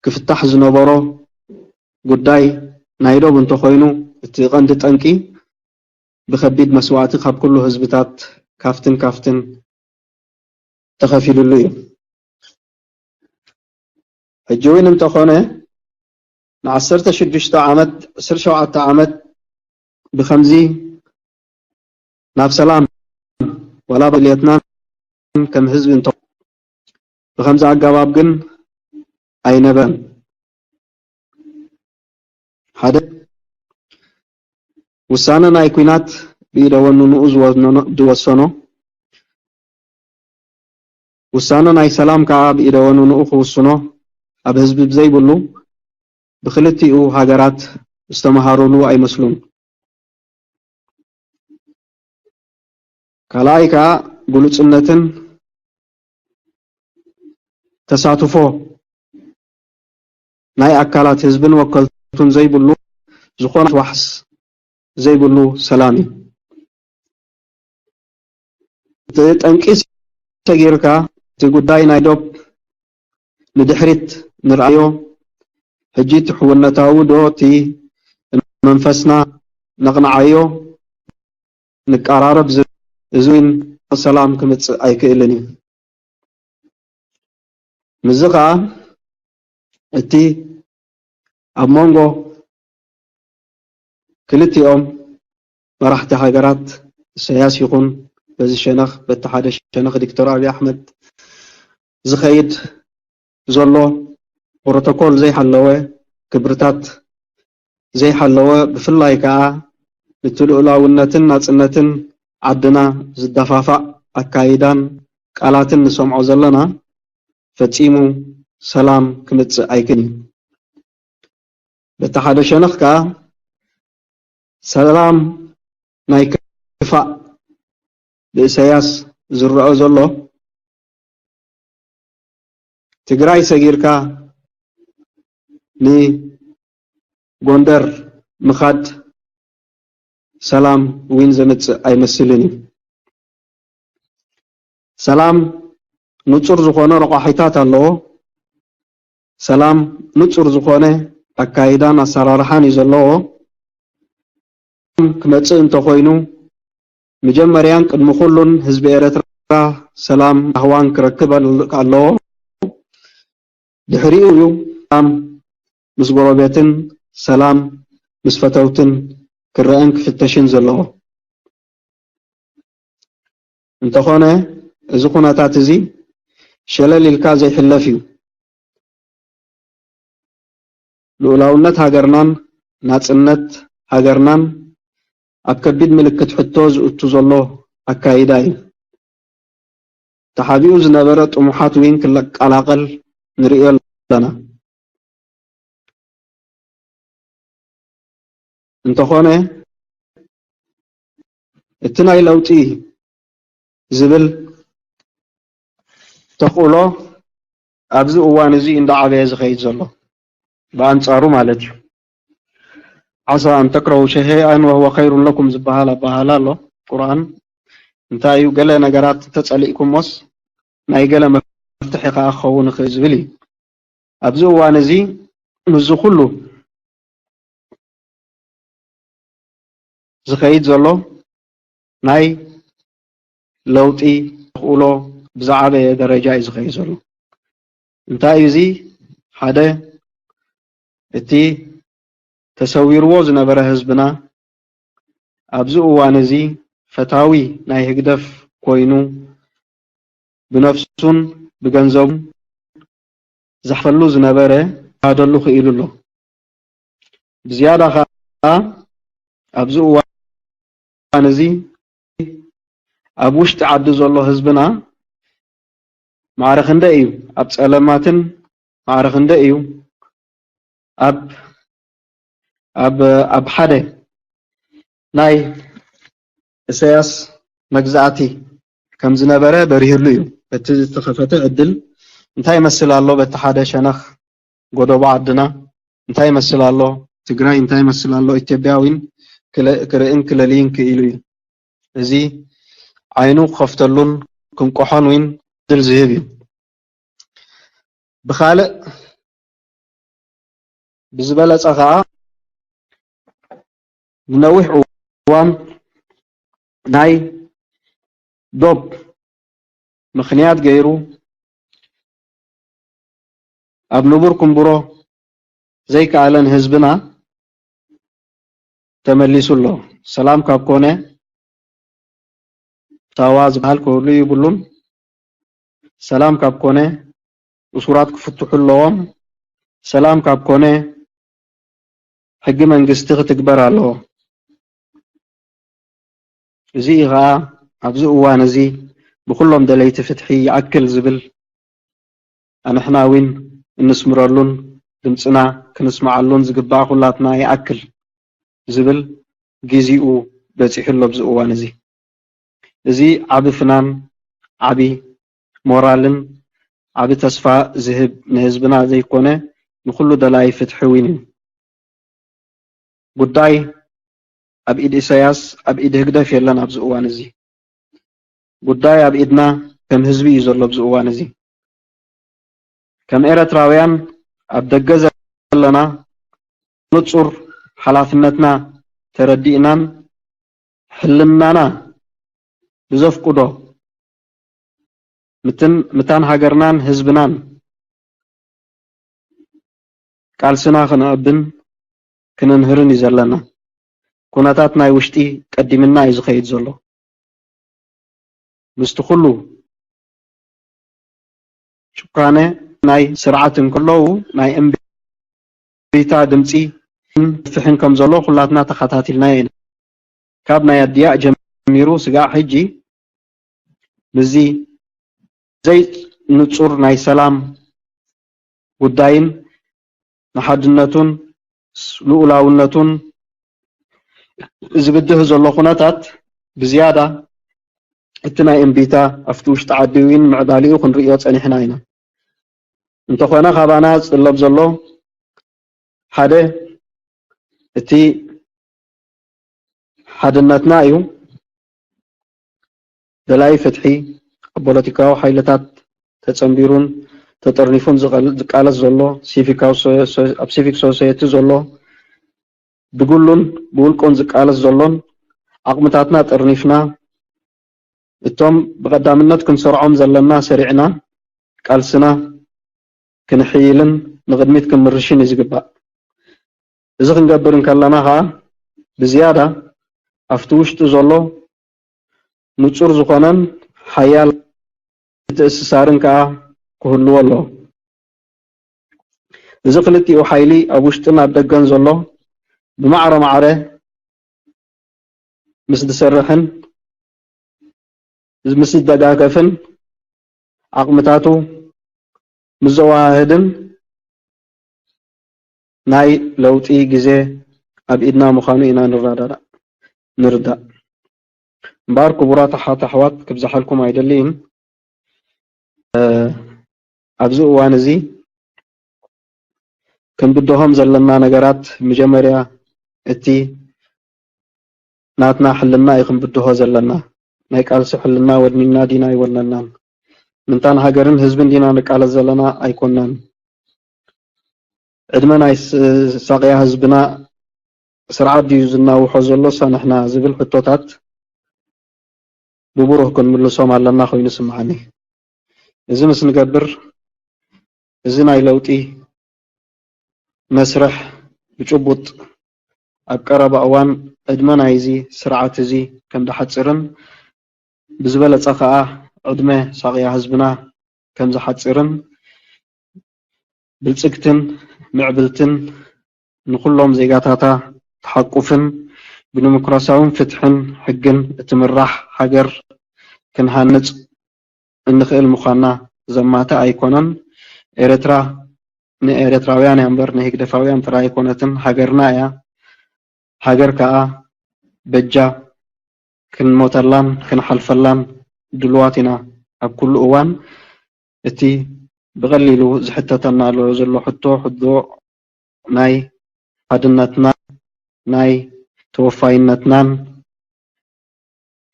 ክፍታሕ ዝነበሮ ጉዳይ ናይ ዶብ እንተኾይኑ፣ እቲ ቀንዲ ጠንቂ ብከቢድ መስዋእቲ ካብ ኩሉ ህዝብታት ካፍትን ካፍትን ተኸፊሉሉ እዩ። ሕጂ እውን እንተኾነ ንዓሰርተ ሽዱሽተ ዓመት፣ ዓሰርተ ሸውዓተ ዓመት ብኸምዚ ናብ ሰላም ዋላ ብድልየትናን ከም ህዝቢ እንተ-፣ ብኸምዚ ኣገባብ ግን ኣይነበረን። ሓደ ውሳነ ናይ ኲናት ብኢደ ወንንኡ ዝወነኖ-፣ ዝወሰኖ፣ ውሳነ ናይ ሰላም ከኣ ብኢደ ወንንኡ ክውስኖ ኣብ ህዝቢ ብዘይብሉ፣ ብክልቲኡ ሃገራት ዝተመሃሩሉ ኣይመስሉን። ካልኣይ ከኣ ግሉጽነትን ተሳትፎ ናይ ኣካላት ህዝብን ወከልቱን ዘይብሉ፣ ዝኾነ ዋሕስ ዘይብሉ ሰላም እዩ። እቲ ጠንቂ ሰጊርካ፣ እቲ ጉዳይ ናይ ዶብ ንድሕሪት ንርኣዮ፣ ሕጂ እቲ ሕውነታዊ ዶ እቲ መንፈስና ነቕንዓዮ፣ ንቀራረብ ዝ-፣ እዚ እውን ሰላም ክመጽእ ኣይክእልን እዩ። ምስዚ ኸኣ እቲ ኣብ መንጎ ክልቲኦም መራሕቲ ሃገራት፣ ኢሳያስ ይኹን በዚ ሸነኽ፣ በቲ ሓደ ሸነኽ ዶክተር ኣብይ ኣሕመድ ዝኸይድ ዘሎ ፕሮቶኮል ዘይሓለወ፣ ክብርታት ዘይሓለወ፣ ብፍላይ ከኣ ነቲ ልኡላውነትን ናጽነትን ዓድና ዝደፋፋእ ኣካይዳን ቃላትን ንሰምዖ ዘለና፣ ፈጺሙ ሰላም ክመጽእ ኣይክእልን። በቲ ሓደ ሸነኽ ከኣ ሰላም ናይ ክፋእ ብእሰያስ ዝረአ ዘሎ፣ ትግራይ ሰጊርካ ንጎንደር ምኻድ ሰላም እውን ዘምጽእ ኣይመስልን እዩ። ሰላም ንጹር ዝኾነ ረቋሒታት ኣለዎ። ሰላም ንጹር ዝኾነ ኣካይዳን ኣሰራርሓን እዩ ዘለዎ። ክመጽእ እንተኾይኑ፣ መጀመርያን ቅድሚ ኩሉን ህዝቢ ኤረትራ ሰላም ራህዋን ክረክብ ኣል-፣ ኣለዎ። ድሕሪኡ እዩ ሰላም ምስ ጎረቤትን ሰላም ምስ ፈተውትን ክረኣን ክፍተሽን ዘለዎ። እንተኾነ እዚ ኩነታት እዚ ሸለል ኢልካ ዘይሕለፍ እዩ። ልኡላውነት ሃገርናን ናጽነት ሃገርናን ኣብ ከቢድ ምልክት ሕቶ ዝእቱ ዘሎ ኣካይዳ እዩ። ተሓቢኡ ዝነበረ ጥሙሓት እውን ክለቃላቐል ንርእዮ ኣለና። እንተኾነ እቲ ናይ ለውጢ ዝብል ተኽእሎ ኣብዚ እዋን እዚ እንዳዓበየ ዝኸይድ ዘሎ፣ ብኣንጻሩ ማለት እዩ። ዓሳ ኣን ተክረሁ ሸይኣን ወህወ ኸይሩን ለኩም ዝበሃል ኣበሃህላ ኣሎ ቁርኣን። እንታይ እዩ? ገለ ነገራት ተጸሊእኩሞስ ናይ ገለ መፍትሒ ከኣ ክኸውን ይኽእል ዝብል እዩ። ኣብዚ እዋን እዚ ምስዚ ኩሉ ዝኸይድ ዘሎ ናይ ለውጢ ተኽእሎ ብዝዓበየ ደረጃ እዩ ዝኸይድ ዘሎ። እንታይ እዩ እዚ? ሓደ፣ እቲ ተሰዊርዎ ዝነበረ ህዝብና ኣብዚ እዋን እዚ ፈታዊ ናይ ህግደፍ ኮይኑ ብነፍሱን ብገንዘቡን ዝሓልፈሉ ዝነበረ ክካደሉ ክኢሉ ኣሎ። ብዝያዳ ከኣ ኣብዚ እዋን እዚ ኣብ ውሽጢ ዓዲ ዘሎ ህዝብና ማዕረ ክንደይ እዩ ኣብ ጸለማትን ማዕረ ክንደይ እዩ ኣብ ኣብ ኣብ ሓደ ናይ ኢሳያስ መግዛእቲ ከም ዝነበረ በሪህሉ እዩ። በቲ ዝተኸፈተ ዕድል እንታይ ይመስል ኣሎ? በቲ ሓደ ሸነኽ ጎደቦ ዓድና እንታይ ይመስል ኣሎ? ትግራይ እንታይ ይመስል ኣሎ? ኢትዮጵያ እውን ክለ-፣ ክርእን ክለልይን ክኢሉ እዩ። እዚ ዓይኑ ክኸፍተሉን ክንቆሖን እውን ዕድል ዝህብ እዩ። ብኻልእ ብዝበለጸ ኸኣ ንነዊሕ እዋን ናይ ዶብ ምኽንያት ገይሩ ኣብ ንቡር ክንብሮ ዘይከኣለን ህዝብና ተመሊሱ ኣሎ። ሰላም ካብ ኮነ ሳዋ ዝበሃል ክህሉ ይብሉን። ሰላም ካብ ኮነ እሱራት ክፍትሑ ኣለዎም። ሰላም ካብ ኮነ ሕጊ መንግስቲ ክትግበር ኣለዎ። እዚ እዩ ኸኣ ኣብዚ እዋን እዚ ብኩሎም ደለይቲ ፍትሒ ይኣክል ዝብል ኣንሕና እውን እንስምረሉን ድምፅና ክንስምዓሉን ዝግባእ ኩላትና ይኣክል ዝብል ግዚኡ በፂሑ ኣሎ ኣብዚ እዋን እዚ። እዚ ዓቢ ፍናን፣ ዓቢ ሞራልን ዓቢ ተስፋ ዝህብ ንህዝብና ዘይኮነ ንኹሉ ደላይ ፍትሒ እውን እዩ። ጉዳይ ኣብ ኢድ ኢሳያስ፣ ኣብ ኢድ ህግደፍ የለን ኣብዚ እዋን እዚ። ጉዳይ ኣብ ኢድና ከም ህዝቢ እዩ ዘሎ ኣብዚ እዋን እዚ። ከም ኤረትራውያን ኣብ ደገ ዘለና ንጹር ሓላፍነትና ተረዲእናን ሕልናና ብዘፍቅዶ ምትን-፣ ምታን ሃገርናን ህዝብናን ቃልስና ክነዕብን ክነንህርን እዩ ዘለና። ኩነታት ናይ ውሽጢ ቀዲምና እዩ ዝኸይድ ዘሎ። ምስቲ ኩሉ ጭካነ ናይ ስርዓት እንከለዉ ናይ እምቢታ ድምፂ ፍሕን ከም ዘሎ ኩላትና ተኸታቲልናዮ ኢና። ካብ ናይ ኣድያእ ጀሚሩ ስጋዕ ሕጂ ምስዚ ዘይንጹር ናይ ሰላም ጉዳይን ንሓድነቱን ልኡላውነቱን ዝብድህ ዘሎ ኩነታት ብዝያዳ እቲ ናይ እምቢታ ኣብቲ ውሽጢ ዓዲ እውን ምዕባሊኡ ክንርእዮ ጸኒሕና ኢና። እንተኾነ ካባና ዝጥለብ ዘሎ ሓደ እቲ ሓድነትና እዩ። ደላይ ፍትሒ ኣብ ፖለቲካዊ ሓይልታት ተጸንቢሩን ተጠርኒፉን ዝቐል-፣ ዝቃለስ ዘሎ፣ ሲቪካዊ ሶ-፣ ሶ-፣ ኣብ ሲቪክ ሶሳይቲ ዘሎ ብግሉን ብውልቁን ዝቃለስ ዘሎን ዓቕምታትና ጠርኒፍና እቶም ብቐዳምነት ክንሰርዖም ዘለና ሰሪዕና ቃልስና ክንሕይልን ንቕድሚት ክንምርሽን እዩ ዝግባእ። እዚ ክንገብር እንከለና ከኣ ብዝያዳ ኣብቲ ውሽጢ ዘሎ ንጹር ዝኾነን ሓያል ምትእስሳርን ከኣ ክህልዎ ኣለዎ። እዚ ክልቲኡ ሓይሊ ኣብ ውሽጥን ኣብ ደገን ዘሎ ብማዕረ ማዕረ ምስ ዝሰርሕን ምስ ዝደጋገፍን ዓቕምታቱ ምስ ዘወሃህድን ናይ ለውጢ ግዜ ኣብ ኢድና ምዃኑ ኢና ንረዳዳእ ንርዳእ። እምበኣር ክቡራት ኣሓት ኣሕዋት ክብዝሓልኩም ኣይደልይን። ኣብዚ እዋን እዚ ክንብድሆም ዘለና ነገራት መጀመርያ እቲ ናትና ሕልና እዩ ክንብድሆ ዘለና። ናይ ቃልሲ ሕልና ወኒንና ዲና ኣይወነናን? ምንታን ሃገርን ህዝብን ዲና ንቃለስ ዘለና ኣይኮናን? ዕድመ ናይ ሳቕያ ህዝብና ስርዓት ድዩ ዝናውሖ ዘሎ ሳንሕና ዝብል ሕቶታት ብብሩህ ክንምልሶም ኣለና ኮይኑ ስምዓኒ። እዚ ምስ ንገብር እዚ ናይ ለውጢ መስርሕ ብጭቡጥ ኣብ ቀረባ እዋን ዕድመ ናይዚ ስርዓት እዚ ከም ዝሓፅርን ብዝበለፀ ከዓ ዕድመ ሳቕያ ህዝብና ከም ዝሓፅርን ብልፅግትን ምዕብልትን ንኩሎም ዜጋታታ ትሓቁፍን ብዲሞክራሲያውን ፍትሕን ሕግን እትምራሕ ሃገር ክንሃንፅ እንኽእል ምዃንና ዘማትእ ኣይኮነን። ኤርትራ ንኤርትራውያን እያ እምበር ንህግደፋውያን ጥራይ ኣይኮነትን፣ ሃገርና እያ። ሃገር ከኣ በጃ ክንሞተላን ክንሓልፈላን ድሉዋት ኢና። ኣብ ኩሉ እዋን እቲ ብቐሊሉ ዝሕተተና ዘሎ ሕቶ ሕቶ ናይ ሓድነትና ናይ ተወፋይነትናን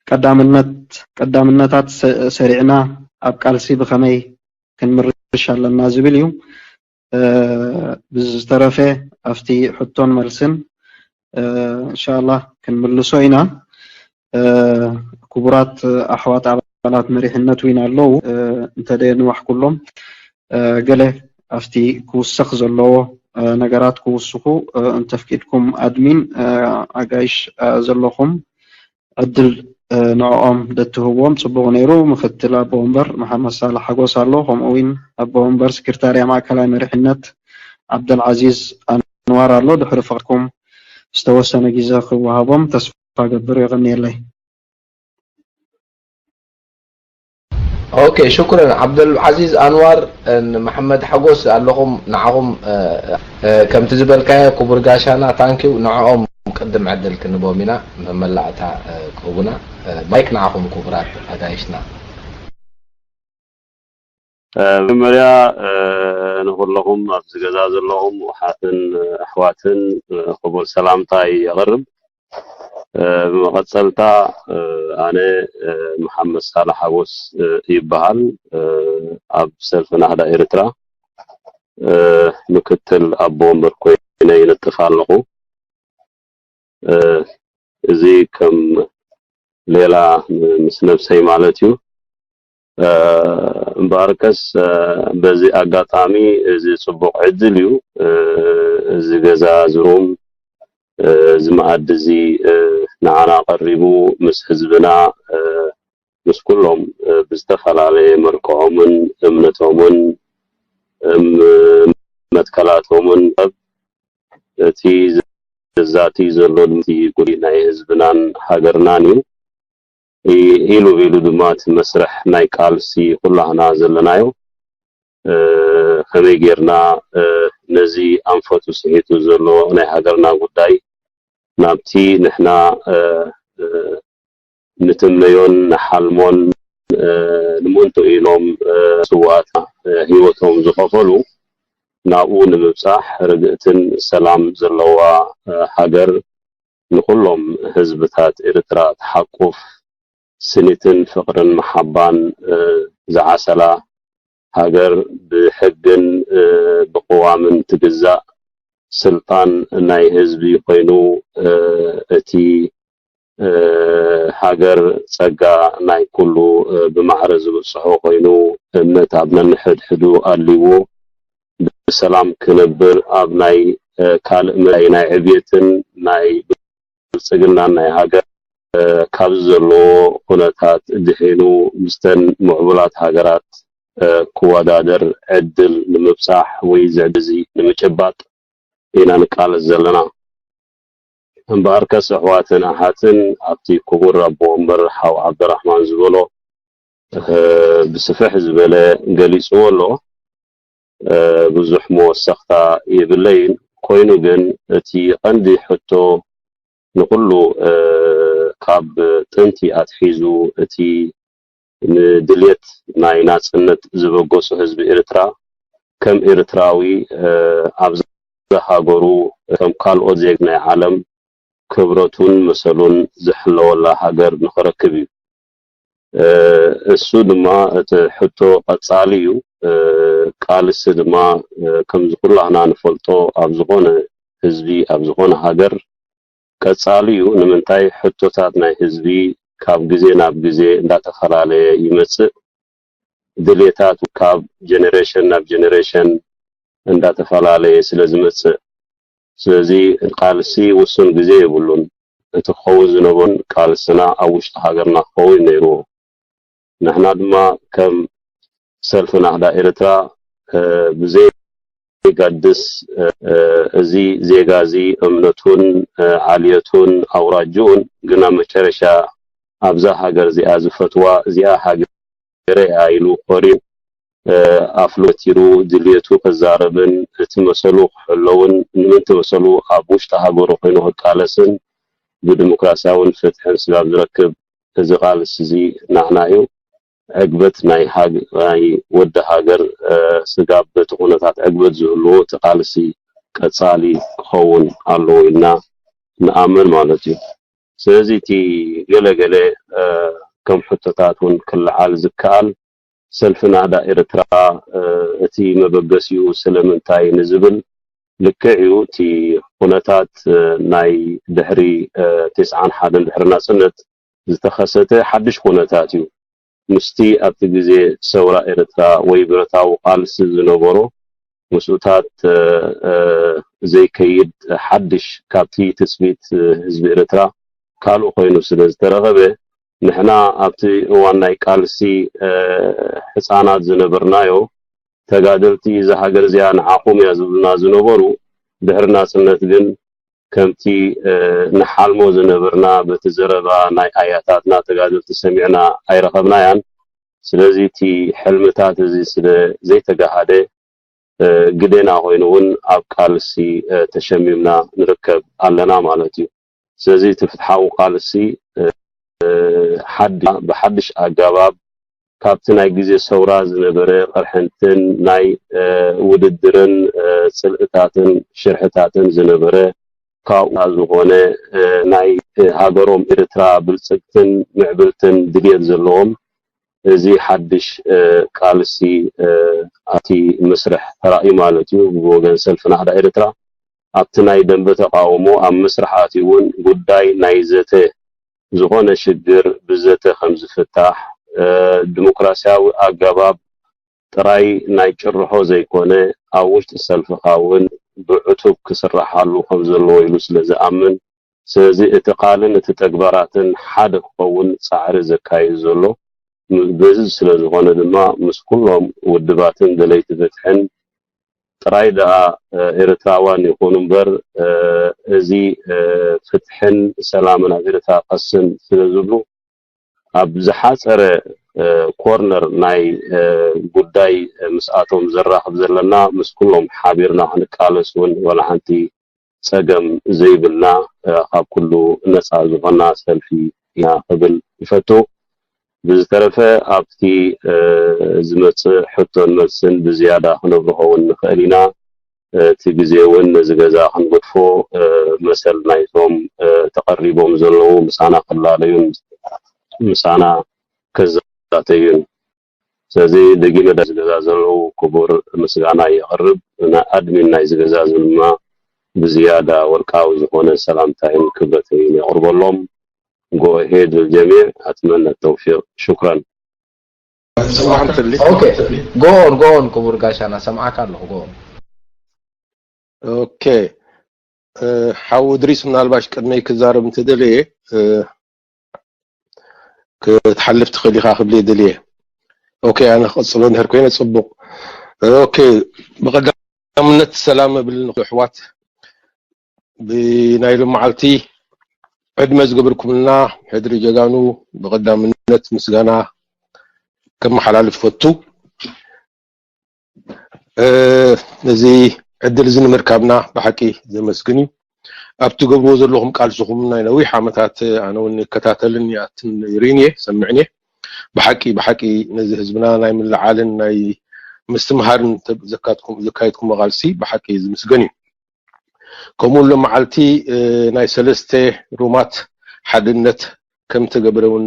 ቀዳምነት ቀዳምነታት ሰሪዕና ኣብ ቃልሲ ብኸመይ ክንምርሽ ኣለና ዝብል እዩ። ብዝተረፈ ኣብቲ ሕቶን መልስን እንሻላ ክንምልሶ ኢና። ክቡራት ኣሕዋት ኣባላት መሪሕነት እውን ኣለዉ። እንተደየንዋሕኩሎም ገለ ኣብቲ ክውሰኽ ዘለዎ ነገራት ክውስኹ እንተፍቂድኩም ኣድሚን ኣጋይሽ ዘለኹም ዕድል ንዕኦም ደትህዎም ጽቡቕ ነይሩ። ምክትል ኣቦ ወንበር መሓመድ ሳልሕ ሓጎስ ኣሎ፣ ከምኡ እውን ኣቦ ወንበር ስክርታርያ ማእከላይ መሪሕነት ዓብደልዓዚዝ ኣንዋር ኣሎ። ድሕሪ ፍቕድኩም ዝተወሰነ ግዜ ክወሃቦም ተስፋ ገብር። የቐንየለይ። ኦኬ ሽኩረን ዓብደልዓዚዝ ኣንዋር ን መሓመድ ሓጎስ ኣለኹም ንዓኹም ከምቲ ዝበልካዮ ክቡር ጋሻና ታንኪው ንዕኦም ቅድም ዕድል ክንቦም ኢና መመላእታ ክህቡና ማይክ ንዓኹም ክቡራት ኣጋይሽና መጀመርያ ንኩለኹም ኣብዚ ገዛ ዘለኹም ኣሓትን ኣሕዋትን ክቡር ሰላምታይ የቕርብ። ብመቐፀልታ ኣነ መሓመድ ሳልሕ ሓጎስ ይበሃል። ኣብ ሰልፊ ናህዳ ኤርትራ ምክትል ኣቦ ወንበር ኮይነ ይነጥፍ ኣለኹ። እዚ ከም ሌላ ምስ ነብሰይ ማለት እዩ። እምበኣርከስ በዚ ኣጋጣሚ እዚ ፅቡቕ ዕድል እዩ። እዚ ገዛ ዝሩም እዚ መኣዲ እዚ ንዓና ቀሪቡ ምስ ህዝብና ምስ ኩሎም ብዝተፈላለየ መልክዖምን እምነቶምን መትከላቶምን እቲ ዘዛቲ ዘሎ ድምፂ ጉዳይ ናይ ህዝብናን ሃገርናን እዩ። ኢሉ ኢሉ ድማ እቲ መስርሕ ናይ ቃልሲ ኩላህና ዘለናዮ ከመይ ጌርና ነዚ ኣንፈቱ ስሒቱ ዘሎ ናይ ሃገርና ጉዳይ ናብቲ ንሕና ንትምነዮን ንሓልሞን ንምእንትኡ ኢሎም ስውኣትና ህይወቶም ዝኸፈሉ ናብኡ ንምብፃሕ ርግእትን ሰላም ዘለዋ ሃገር ንኹሎም ህዝብታት ኤርትራ ትሓቁፍ ስኒትን ፍቕርን መሓባን ዝዓሰላ ሃገር ብሕግን ብቕዋምን ትግዛእ ስልጣን ናይ ህዝቢ ኮይኑ እቲ ሃገር ጸጋ ናይ ኩሉ ብማዕረ ዝብጽሖ ኮይኑ፣ እምነት ኣብ ነንሕድሕዱ ኣልይዎ ብሰላም ክነብር፣ ኣብ ናይ ካልእ መዳይ ናይ ዕብየትን ናይ ብልጽግናን ናይ ሃገር ካብዚ ዘለዎ ኩነታት ድሒኑ ምስተን ምዕቡላት ሃገራት ክወዳደር ዕድል ንምብጻሕ ወይ እዚ ዕድል እዚ ንምጭባጥ ኢና ንቃለስ ዘለና። እምበኣርከስ ኣሕዋትን ኣሓትን ኣብቲ ክቡር ኣቦ ወንበር ሓው ዓብደራሕማን ዝበሎ ብስፍሕ ዝበለ ገሊጽዎ ኣሎ። ብዙሕ መወሰኽታ የብለይን። ኮይኑ ግን እቲ ቀንዲ ሕቶ ንኹሉ ካብ ጥንቲ ኣትሒዙ እቲ ንድልየት ናይ ናጽነት ዝበገሱ ህዝቢ ኤርትራ ከም ኤርትራዊ ኣብዛ ሃገሩ ከም ካልኦት ዜጋ ናይ ዓለም ክብረቱን መሰሉን ዝሕለወላ ሃገር ንኽረክብ እዩ። እሱ ድማ እቲ ሕቶ ቀጻሊ እዩ። ቃልሲ ድማ ከምዚ ኩላህና ንፈልጦ ኣብ ዝኾነ ህዝቢ ኣብ ዝኾነ ሃገር ቀጻሊ እዩ። ንምንታይ ሕቶታት ናይ ህዝቢ ካብ ግዜ ናብ ግዜ እንዳተፈላለየ ይመጽእ። ድሌታት ካብ ጀነሬሽን ናብ ጀነሬሽን እንዳተፈላለየ ስለ ዝመጽእ፣ ስለዚ ቃልሲ ውሱን ግዜ የብሉን። እቲ ክኸውን ዝነበሮን ቃልስና ኣብ ውሽጢ ሃገርና ክኸውን ነይርዎ። ንሕና ድማ ከም ሰልፊ ናህዳ ኤርትራ ብዘይ ጋድስ እዚ ዜጋ እዚ እምነቱን ዓልየቱን ኣውራጅኡን ግና መጨረሻ ኣብዛ ሃገር እዚኣ ዝፈትዋ እዚኣ ሃገረ እያ ኢሉ ኮርዩ ኣፍልወት ኢሉ ድልየቱ ክዛረብን እቲ መሰሉ ክሕለውን ንምንቲ መሰሉ ኣብ ውሽጢ ሃገሩ ኮይኑ ክቃለስን ብዲሞክራሲያውን ፍትሕን ስጋብ ዝረክብ እዚ ቃልሲ እዚ ናህና እዩ። ዕግበት ናይ ወዲ ሃገር ስጋብ በቲ ኩነታት ዕግበት ዝህልዎ እቲ ቃልሲ ቀጻሊ ክኸውን ኣለዎ ኢልና ንኣምን ማለት እዩ። ስለዚ እቲ ገለ ገለ ከም ሕቶታት እውን ክለዓል ዝከኣል ሰልፊ ናህዳ ኤርትራ እቲ መበገሲኡ ስለምንታይ ንዝብል ልክዕ እዩ። እቲ ኩነታት ናይ ድሕሪ ተስዓን ሓደን ድሕሪ ናጽነት ዝተኸሰተ ሓድሽ ኩነታት እዩ። ምስቲ ኣብቲ ግዜ ሰውራ ኤርትራ ወይ ብረታዊ ቃልሲ ዝነበሮ ምስኡታት ዘይከይድ ሓድሽ ካብቲ ትጽቢት ህዝቢ ኤርትራ ካልእ ኮይኑ ስለ ዝተረኸበ ንሕና ኣብቲ እዋን ናይ ቃልሲ ሕጻናት ዝነበርናዮ ተጋደልቲ እዛ ሃገር እዚኣ ንዓኹም እያ ዝብሉና ዝነበሩ ድሕሪ ናጽነት ግን ከምቲ ንሓልሞ ዝነበርና በቲ ዘረባ ናይ ኣያታትና ተጋደልቲ ሰሚዕና ኣይረኸብናያን። ስለዚ እቲ ሕልምታት እዚ ስለ ዘይተጋሃደ ግዴና ኮይኑ እውን ኣብ ቃልሲ ተሸሚምና ንርከብ ኣለና ማለት እዩ። ስለዚ እቲ ፍትሓዊ ቃልሲ ሓዲ ብሓድሽ ኣገባብ ካብቲ ናይ ግዜ ሰውራ ዝነበረ ቅርሕንትን ናይ ውድድርን ጽልእታትን ሽርሕታትን ዝነበረ ካብኡ ዝኾነ ናይ ሃገሮም ኤርትራ ብልጽግትን ምዕብልትን ድልየት ዘለዎም እዚ ሓድሽ ቃልሲ ኣቲ መስርሕ ተራእዩ ማለት እዩ። ብወገን ሰልፊ ናህዳ ኤርትራ ኣብቲ ናይ ደንበ ተቃውሞ ኣብ መስርሕ ኣትዩ እውን ጉዳይ ናይ ዘተ ዝኾነ ሽግር ብዘተ ከም ዝፍታሕ ዲሞክራሲያዊ ኣገባብ ጥራይ ናይ ጭርሖ ዘይኮነ ኣብ ውሽጢ ሰልፍኻ እውን ብዕቱብ ክስራሓሉ ከም ዘለዎ ኢሉ ስለ ዝኣምን ስለዚ እቲ ቃልን እቲ ተግባራትን ሓደ ክኸውን ጻዕሪ ዘካይድ ዘሎ በዚ ስለ ዝኾነ ድማ ምስ ኩሎም ውድባትን ደለይቲ ፍትሕን ጥራይ ደኣ ኤርትራውያን ይኹኑ እምበር እዚ ፍትሕን ሰላምን ኣብ ኤርትራ ቀስን ስለ ዝብሉ ኣብ ዝሓጸረ ኮርነር ናይ ጉዳይ ምስኣቶም ዘራኽብ ዘለና ምስ ኩሎም ሓቢርና ክንቃለስ እውን ዋላ ሓንቲ ጸገም ዘይብልና ካብ ኩሉ ነጻ ዝኾና ሰልፊ ኢና ክብል ይፈቱ። ብዝተረፈ ኣብቲ ዝመጽእ ሕቶን መልስን ብዝያዳ ክነብርሆ እውን ንኽእል ኢና። እቲ ግዜ እውን ነዚ ገዛ ክንገድፎ መሰል ናይቶም ተቐሪቦም ዘለዉ ምሳና ክላለዩን ምሳና ከዛተዩን። ስለዚ ደጊመ እዚ ገዛ ዘለዉ ክቡር ምስጋና የቕርብ። ንኣድሚን ናይዚ ገዛ እዚ ድማ ብዝያዳ ወርቃዊ ዝኾነ ሰላምታይን ክብረተይን የቕርበሎም። Go ahead, Jamil. أتمنى التوفيق. شكرا. ሰማዕን ትሊ። Okay, go on, go on ክቡር ጋሻና፣ ሰምዓካ ኣለኹ። Go on. Okay. ሓው እድሪስ፣ ምናልባሽ ቅድመይ ክዛረብ እንተደለየ ክትሓልፍ ትኽእል ኢኻ ክብል እየ ደልየ። Okay፣ ኣነ ክቕጽሎ እንድሕር ኮይነ ጽቡቕ። Okay፣ ብቐዳምነት ሰላም እብል ንኹሉ ኣሕዋት። ብናይ ሎመዓልቲ ዕድመ ዝገበርኩምልና ሕድሪ ጀጋኑ ብቐዳምነት ምስጋና ከመሓላልፍ ፈቱ። ነዚ ዕድል እዚ ንምርካብና ብሓቂ ዘመስግን እዩ። ኣብ ትገብርዎ ዘለኹም ቃልስኹም ናይ ነዊሕ ዓመታት ኣነ እውን ይከታተልን ይኣትን ይርእን እየ፣ ሰምዕን እየ። ብሓቂ ብሓቂ ነዚ ህዝብና ናይ ምልዓልን ናይ ምስትምሃርን ዘካየድኩሞ ቃልሲ ብሓቂ ዝምስገን እዩ። ከምኡ ሎመዓልቲ ናይ ሰለስተ ሩማት ሓድነት ከም ተገብረ እውን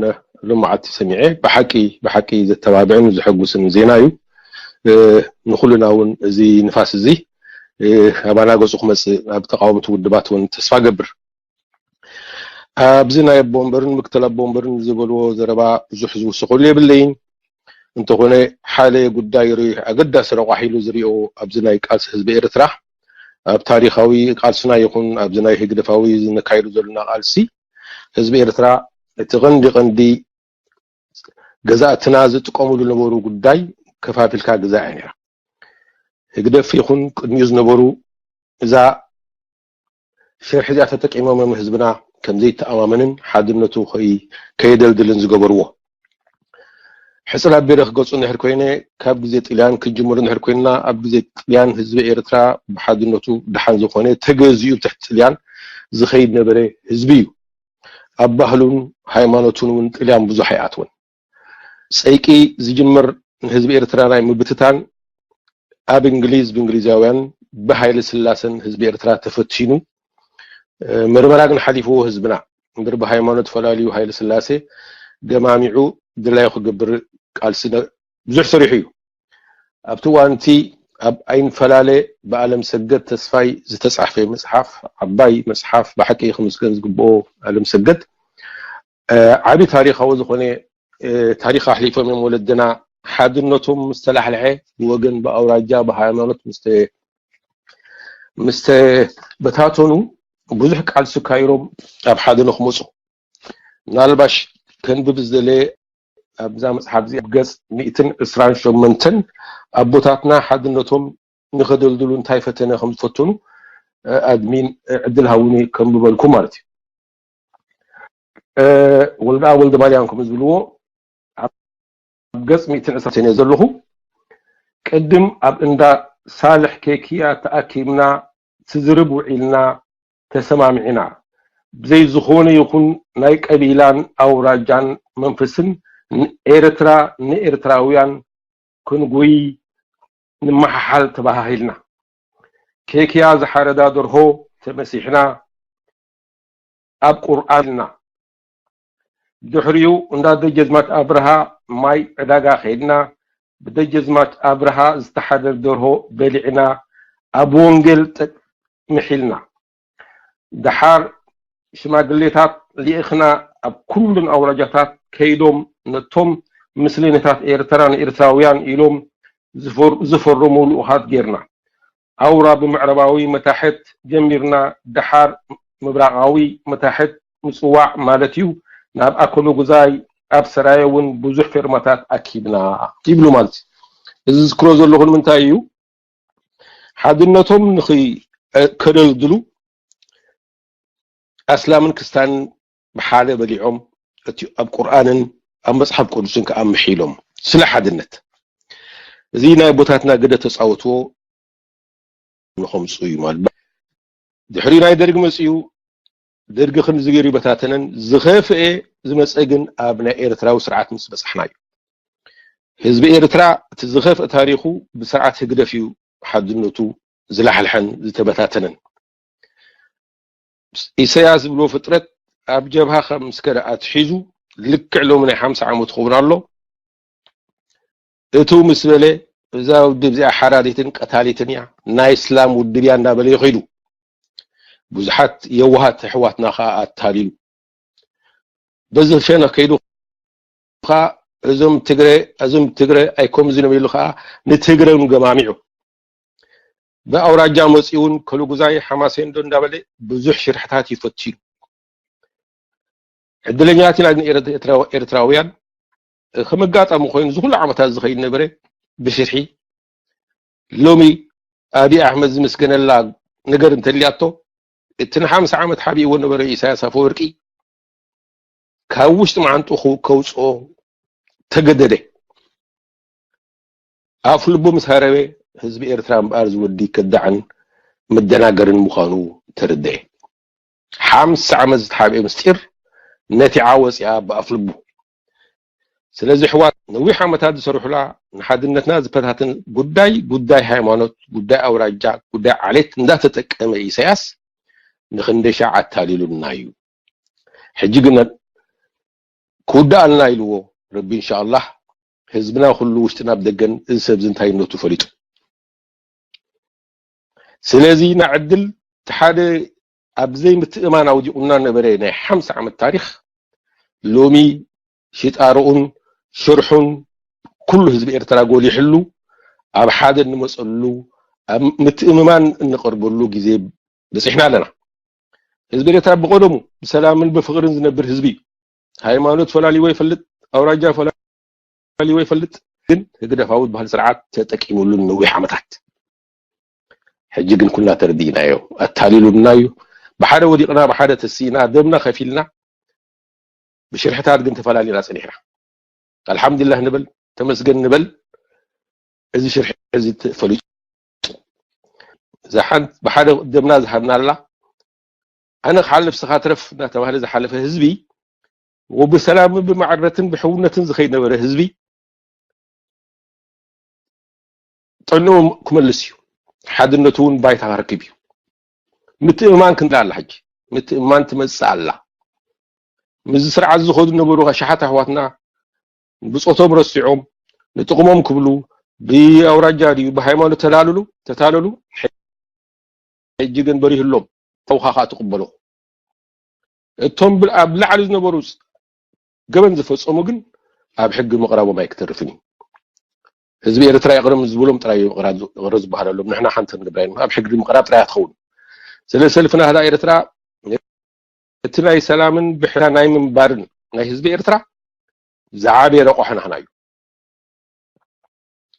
ሎመዓልቲ ሰሚዐ። ብሓቂ ብሓቂ ዘተባብዕን ዘሐጉስን ዜና እዩ። ንኹልና እውን እዚ ንፋስ እዚ ኣባና ገፁ ክመፅእ ኣብ ተቃወምቲ ውድባት እውን ተስፋ ገብር። ኣብዚ ናይ ኣቦ ወንበርን ምክትል ኣቦ ወንበርን ዝበልዎ ዘረባ ብዙሕ ዝውስኸሉ የብለይን። እንተኾነ ሓደ ጉዳይ ኣገዳሲ ረቋሒ ኢሉ ዝሪኦ ኣብዚ ናይ ቃልሲ ህዝቢ ኤርትራ ኣብ ታሪኻዊ ቃልስና ይኹን ኣብዚ ናይ ህግደፋዊ ዝነካይዱ ዘለና ቃልሲ ህዝቢ ኤርትራ እቲ ቀንዲ ቀንዲ ገዛእትና ዝጥቀምሉ ዝነበሩ ጉዳይ ከፋፊልካ ግዛእ እያ ነይራ። ህግደፍ ይኹን ቅድሚኡ ዝነበሩ እዛ ሽርሒ እዚኣ ተጠቂሞም እዮም ህዝብና ከም ዘይተኣማመንን ሓድነቱ ከይ- ከየደልድልን ዝገበርዎ። ሕፅር ኣቢለ ክገልፁ እንድሕር ኮይነ ካብ ግዜ ጥልያን ክጅምር እንድሕር ኮይንና ኣብ ግዜ ጥልያን ህዝቢ ኤርትራ ብሓድነቱ ደሓን ዝኾነ ተገዚኡ ትሕቲ ጥልያን ዝኸይድ ነበረ ህዝቢ እዩ። ኣብ ባህሉን ሃይማኖቱን እውን ጥልያን ብዙሕ ኣይኣትወን። ፀይቂ ዝጅምር ንህዝቢ ኤርትራ ናይ ምብትታን ኣብ እንግሊዝ ብእንግሊዛውያን ብሃይለ ስላሰን ህዝቢ ኤርትራ ተፈቲኑ ምርመራ ግን ሓሊፍዎ ህዝብና እምበር ብሃይማኖት ፈላልዩ ሃይለ ስላሴ ገማሚዑ ድላዩ ክገብር ቃልሲ ብዙሕ ሰሪሑ እዩ። ኣብቲ እዋንቲ ኣብ ኣይንፈላለ ብኣለም ሰገድ ተስፋይ ዝተፃሕፈ መፅሓፍ ዓባይ መፅሓፍ ብሓቂ ክምስገን ዝግብኦ ኣለም ሰገድ ዓቢ ታሪኻዊ ዝኾነ ታሪኽ ኣሕሊፎም እዮም ወለድና። ሓድነቶም ምስ ተላሕልሐ ብወገን ብኣውራጃ ብሃይማኖት ምስ ተበታተኑ ብዙሕ ቃልሲ ካይሮም ኣብ ሓደ ንክመፁ ምናልባሽ ከንብብ ዝደለየ ኣብዛ መፅሓፍ እዚ ኣብ ገፅ ሚእትን ዕስራን ሸሞንተን ኣቦታትና ሓድነቶም ንኸደልድሉ እንታይ ፈተነ ከም ዝፈተኑ ኣድሚን ዕድል ሃውኒ ከንብበልኩም ማለት እዩ። ወልደኣብ ወልደማርያም ከም ዝብልዎ ኣብ ገፅ ሚእትን ዕስራን ዘለኹ ቅድም ኣብ እንዳ ሳልሕ ኬክያ ተኣኪብና ትዝርብ ውዒልና ተሰማሚዕና ብዘይ ዝኾነ ይኹን ናይ ቀቢላን ኣውራጃን መንፈስን ንኤርትራ ንኤርትራውያን ክንጉይ ንመሓሓል ተባሃሂልና። ኬክያ ዝሓረዳ ደርሆ ተመሲሕና ኣብ ቁርኣን ኢልና። ድሕሪኡ እንዳ ደጀዝማች ኣብርሃ ማይ ዕዳጋ ከይድና ብደጀዝማች ኣብርሃ ዝተሓደር ደርሆ በሊዕና ኣብ ወንጌል ጥቅምሕ ኢልና። ደሓር ሽማግሌታት ልኢኽና ኣብ ኩሉን ኣውራጃታት ከይዶም ነቶም ምስለኔታት ኤርትራ ንኤርትራውያን ኢሎም ዝፈርሙ ልኡኻት ጌርና። ኣውራ ብምዕራባዊ መታሕት ጀሚርና ደሓር ምብራቓዊ መታሕት ምጽዋዕ ማለት እዩ ናብ ኣከለጉዛይ ኣብ ሰራየ እውን ብዙሕ ፌርማታት ኣኪብና ይብሉ ማለት እዩ። እዚ ዝዝክሮ ዘለኹ ንምንታይ እዩ? ሓድነቶም ንኸደልድሉ ኣስላምን ክስታንን ብሓደ በሊዖም እቲ ኣብ ቁርኣንን ኣብ መፅሓፍ ቅዱስን ከዓ ምሒሎም ስለ ሓድነት እዚ ናይ ኣቦታትና ግደ ተፃወትዎ ንኸምፅኡ እዩ ማለት ድሕሪ ናይ ደርግ መፅኡ ደርጊ ክንዚ ገይሩ ይበታተነን ዝኸፍኤ ዝመፀ ግን ኣብ ናይ ኤርትራዊ ስርዓት ምስ በፃሕና እዩ ህዝቢ ኤርትራ እቲ ዝኸፍእ ታሪኹ ብስርዓት ህግደፍ እዩ ሓድነቱ ዝላሕልሐን ዝተበታተነን ኢሰያስ ዝብሎ ፍጥረት ኣብ ጀብሃ ከም ምስ ከደ ኣትሒዙ ልክዕ ሎሚ ናይ ሓምሳ ዓመት ክኸውን ኣሎ እቱ ምስ በለ እዛ ውድብ እዚኣ ሓራዲትን ቀታሊትን እያ ናይ እስላም ውድብ እያ እንዳበለ ይኸይዱ ብዙሓት የዋሃት ኣሕዋትና ከዓ ኣታሊሉ በዚ ሸነኽ ከይዱ ኸዓ እዞም ትግረ እዞም ትግረ ኣይኮምዝን እዮም ኢሉ ኸዓ ንትግረ እውን ገማሚዑ ብኣውራጃ መፂኡ እውን ከሉጉዛይ ሓማሴን ዶ እንዳበለ ብዙሕ ሽርሕታት እዩ ፈቲኑ። ዕድለኛት ኢና ግን ኤርትራውያን ከም ኣጋጣሚ ኮይኑ እዚ ኩሉ ዓመታት ዝኸይድ ነበረ ብሽርሒ። ሎሚ ኣብይ ኣሕመድ ዝምስገነላ ነገር እንተልያቶ እቲ ንሓምሳ ዓመት ሓቢእዎ ነበረ ኢሳያስ ኣፈወርቂ ካብ ውሽጢ መዓንጥኡ ከውፅኦ ተገደደ። ኣፍ ልቡ ምስ ሃረበ ህዝቢ ኤርትራ እምበኣር ዝወዲ ከዳዕን መደናገርን ምዃኑ ተረደአ። ሓምሳ ዓመት ዝተሓብኤ ምስጢር ነቲዓ ወፂኣ ብኣፍ ልቡ። ስለዚ ኣሕዋት ነዊሕ ዓመታት ዝሰርሑላ ንሓድነትና ዝፈታተን ጉዳይ ጉዳይ ሃይማኖት ጉዳይ ኣውራጃ ጉዳይ ዓሌት እንዳተጠቀመ ኢሳያስ ንክንደይ ሻዕ ኣታሊሉና እዩ። ሕጂ ግን ክውድኣልና ኢልዎ ረቢ እንሻኣላህ ህዝብና ኩሉ ውሽጥና ብደገን እዚ ሰብ እዚ እንታይነቱ ፈሊጡ ስለዚ ንዕድል እቲ ሓደ ኣብ ዘይምትእማን ኣውዲቑና ነበረ ናይ ሓምሳ ዓመት ታሪኽ ሎሚ ሽጣርኡን ሽርሑን ኩሉ ህዝቢ ኤርትራ ጎሊሕሉ ኣብ ሓደ እንመፀሉ ኣብ ምትእምማን እንቐርበሉ ግዜ በፂሕና ኣለና። ህዝቢ ኤርትራ ብቐደሙ ብሰላምን ብፍቕርን ዝነብር ህዝቢ እዩ። ሃይማኖት ፈላሊዎ ይፈልጥ፣ ኣውራጃ ፈላሊዎ ይፈልጥ፣ ግን ህግደፋዊ ዝበሃል ስርዓት ተጠቂምሉ ንነዊሕ ዓመታት። ሕጂ ግን ኩልና ተረዲእናዮ፣ ኣታሊሉና እዩ። ብሓደ ወዲቕና፣ ብሓደ ተሲእና፣ ደምና ከፊልና፣ ብሽርሕታት ግን ተፈላሊና ጸኒሕና። ኣልሓምዱሊላህ ንበል፣ ተመስገን ንበል። እዚ ሽርሒ እዚ ተፈሊጡ። እዛ ሓንቲ ብሓደ ደምና ዝሃብናላ ኣነ ክሓልፍ ስኻ ትረፍ እናተባህለ ዝሓለፈ ህዝቢ ወብሰላምን ብማዕርነትን ብሕውነትን ዝኸይድ ነበረ ህዝቢ ጥዕንኡ ክመልስ እዩ። ሓድነቱ እውን ባይታ ክረክብ እዩ። ምትእምማን ክንዳ ኣላ ሕጂ ምትእምማን ትመጽእ ኣላ። ምስዚ ስርዓት ዝኸዱ ነበሩ ኣሽሓት ኣሕዋትና ብጾቶም ረሲዖም ንጥቕሞም ክብሉ ብኣውራጃ ድዩ ብሃይማኖት ተላልሉ ተታለሉ። ሕጂ ግን በሪህሎም ተውኻኻ ትቕበሎ። እቶም ብል- ኣብ ላዕሊ ዝነበሩ ገበን ዝፈጸሙ ግን ኣብ ሕጊ ምቕራቦም ኣይክተርፍን እዩ። ህዝቢ ኤርትራ ይቕረ ምስ ዝበሎም ጥራይ እዩ ይቕረ ዝበሃለሎም። ንሕና ሓንቲ ክንገብራ ኢና። ኣብ ሕጊ ምቕራብ ጥራይ ትኸውን። ስለ ሰልፊ ናህዳ ኤርትራ እቲ ናይ ሰላምን ብሕራ ናይ ምንባርን ናይ ህዝቢ ኤርትራ ዝዓበየ ረቋሕ ናህና እዩ።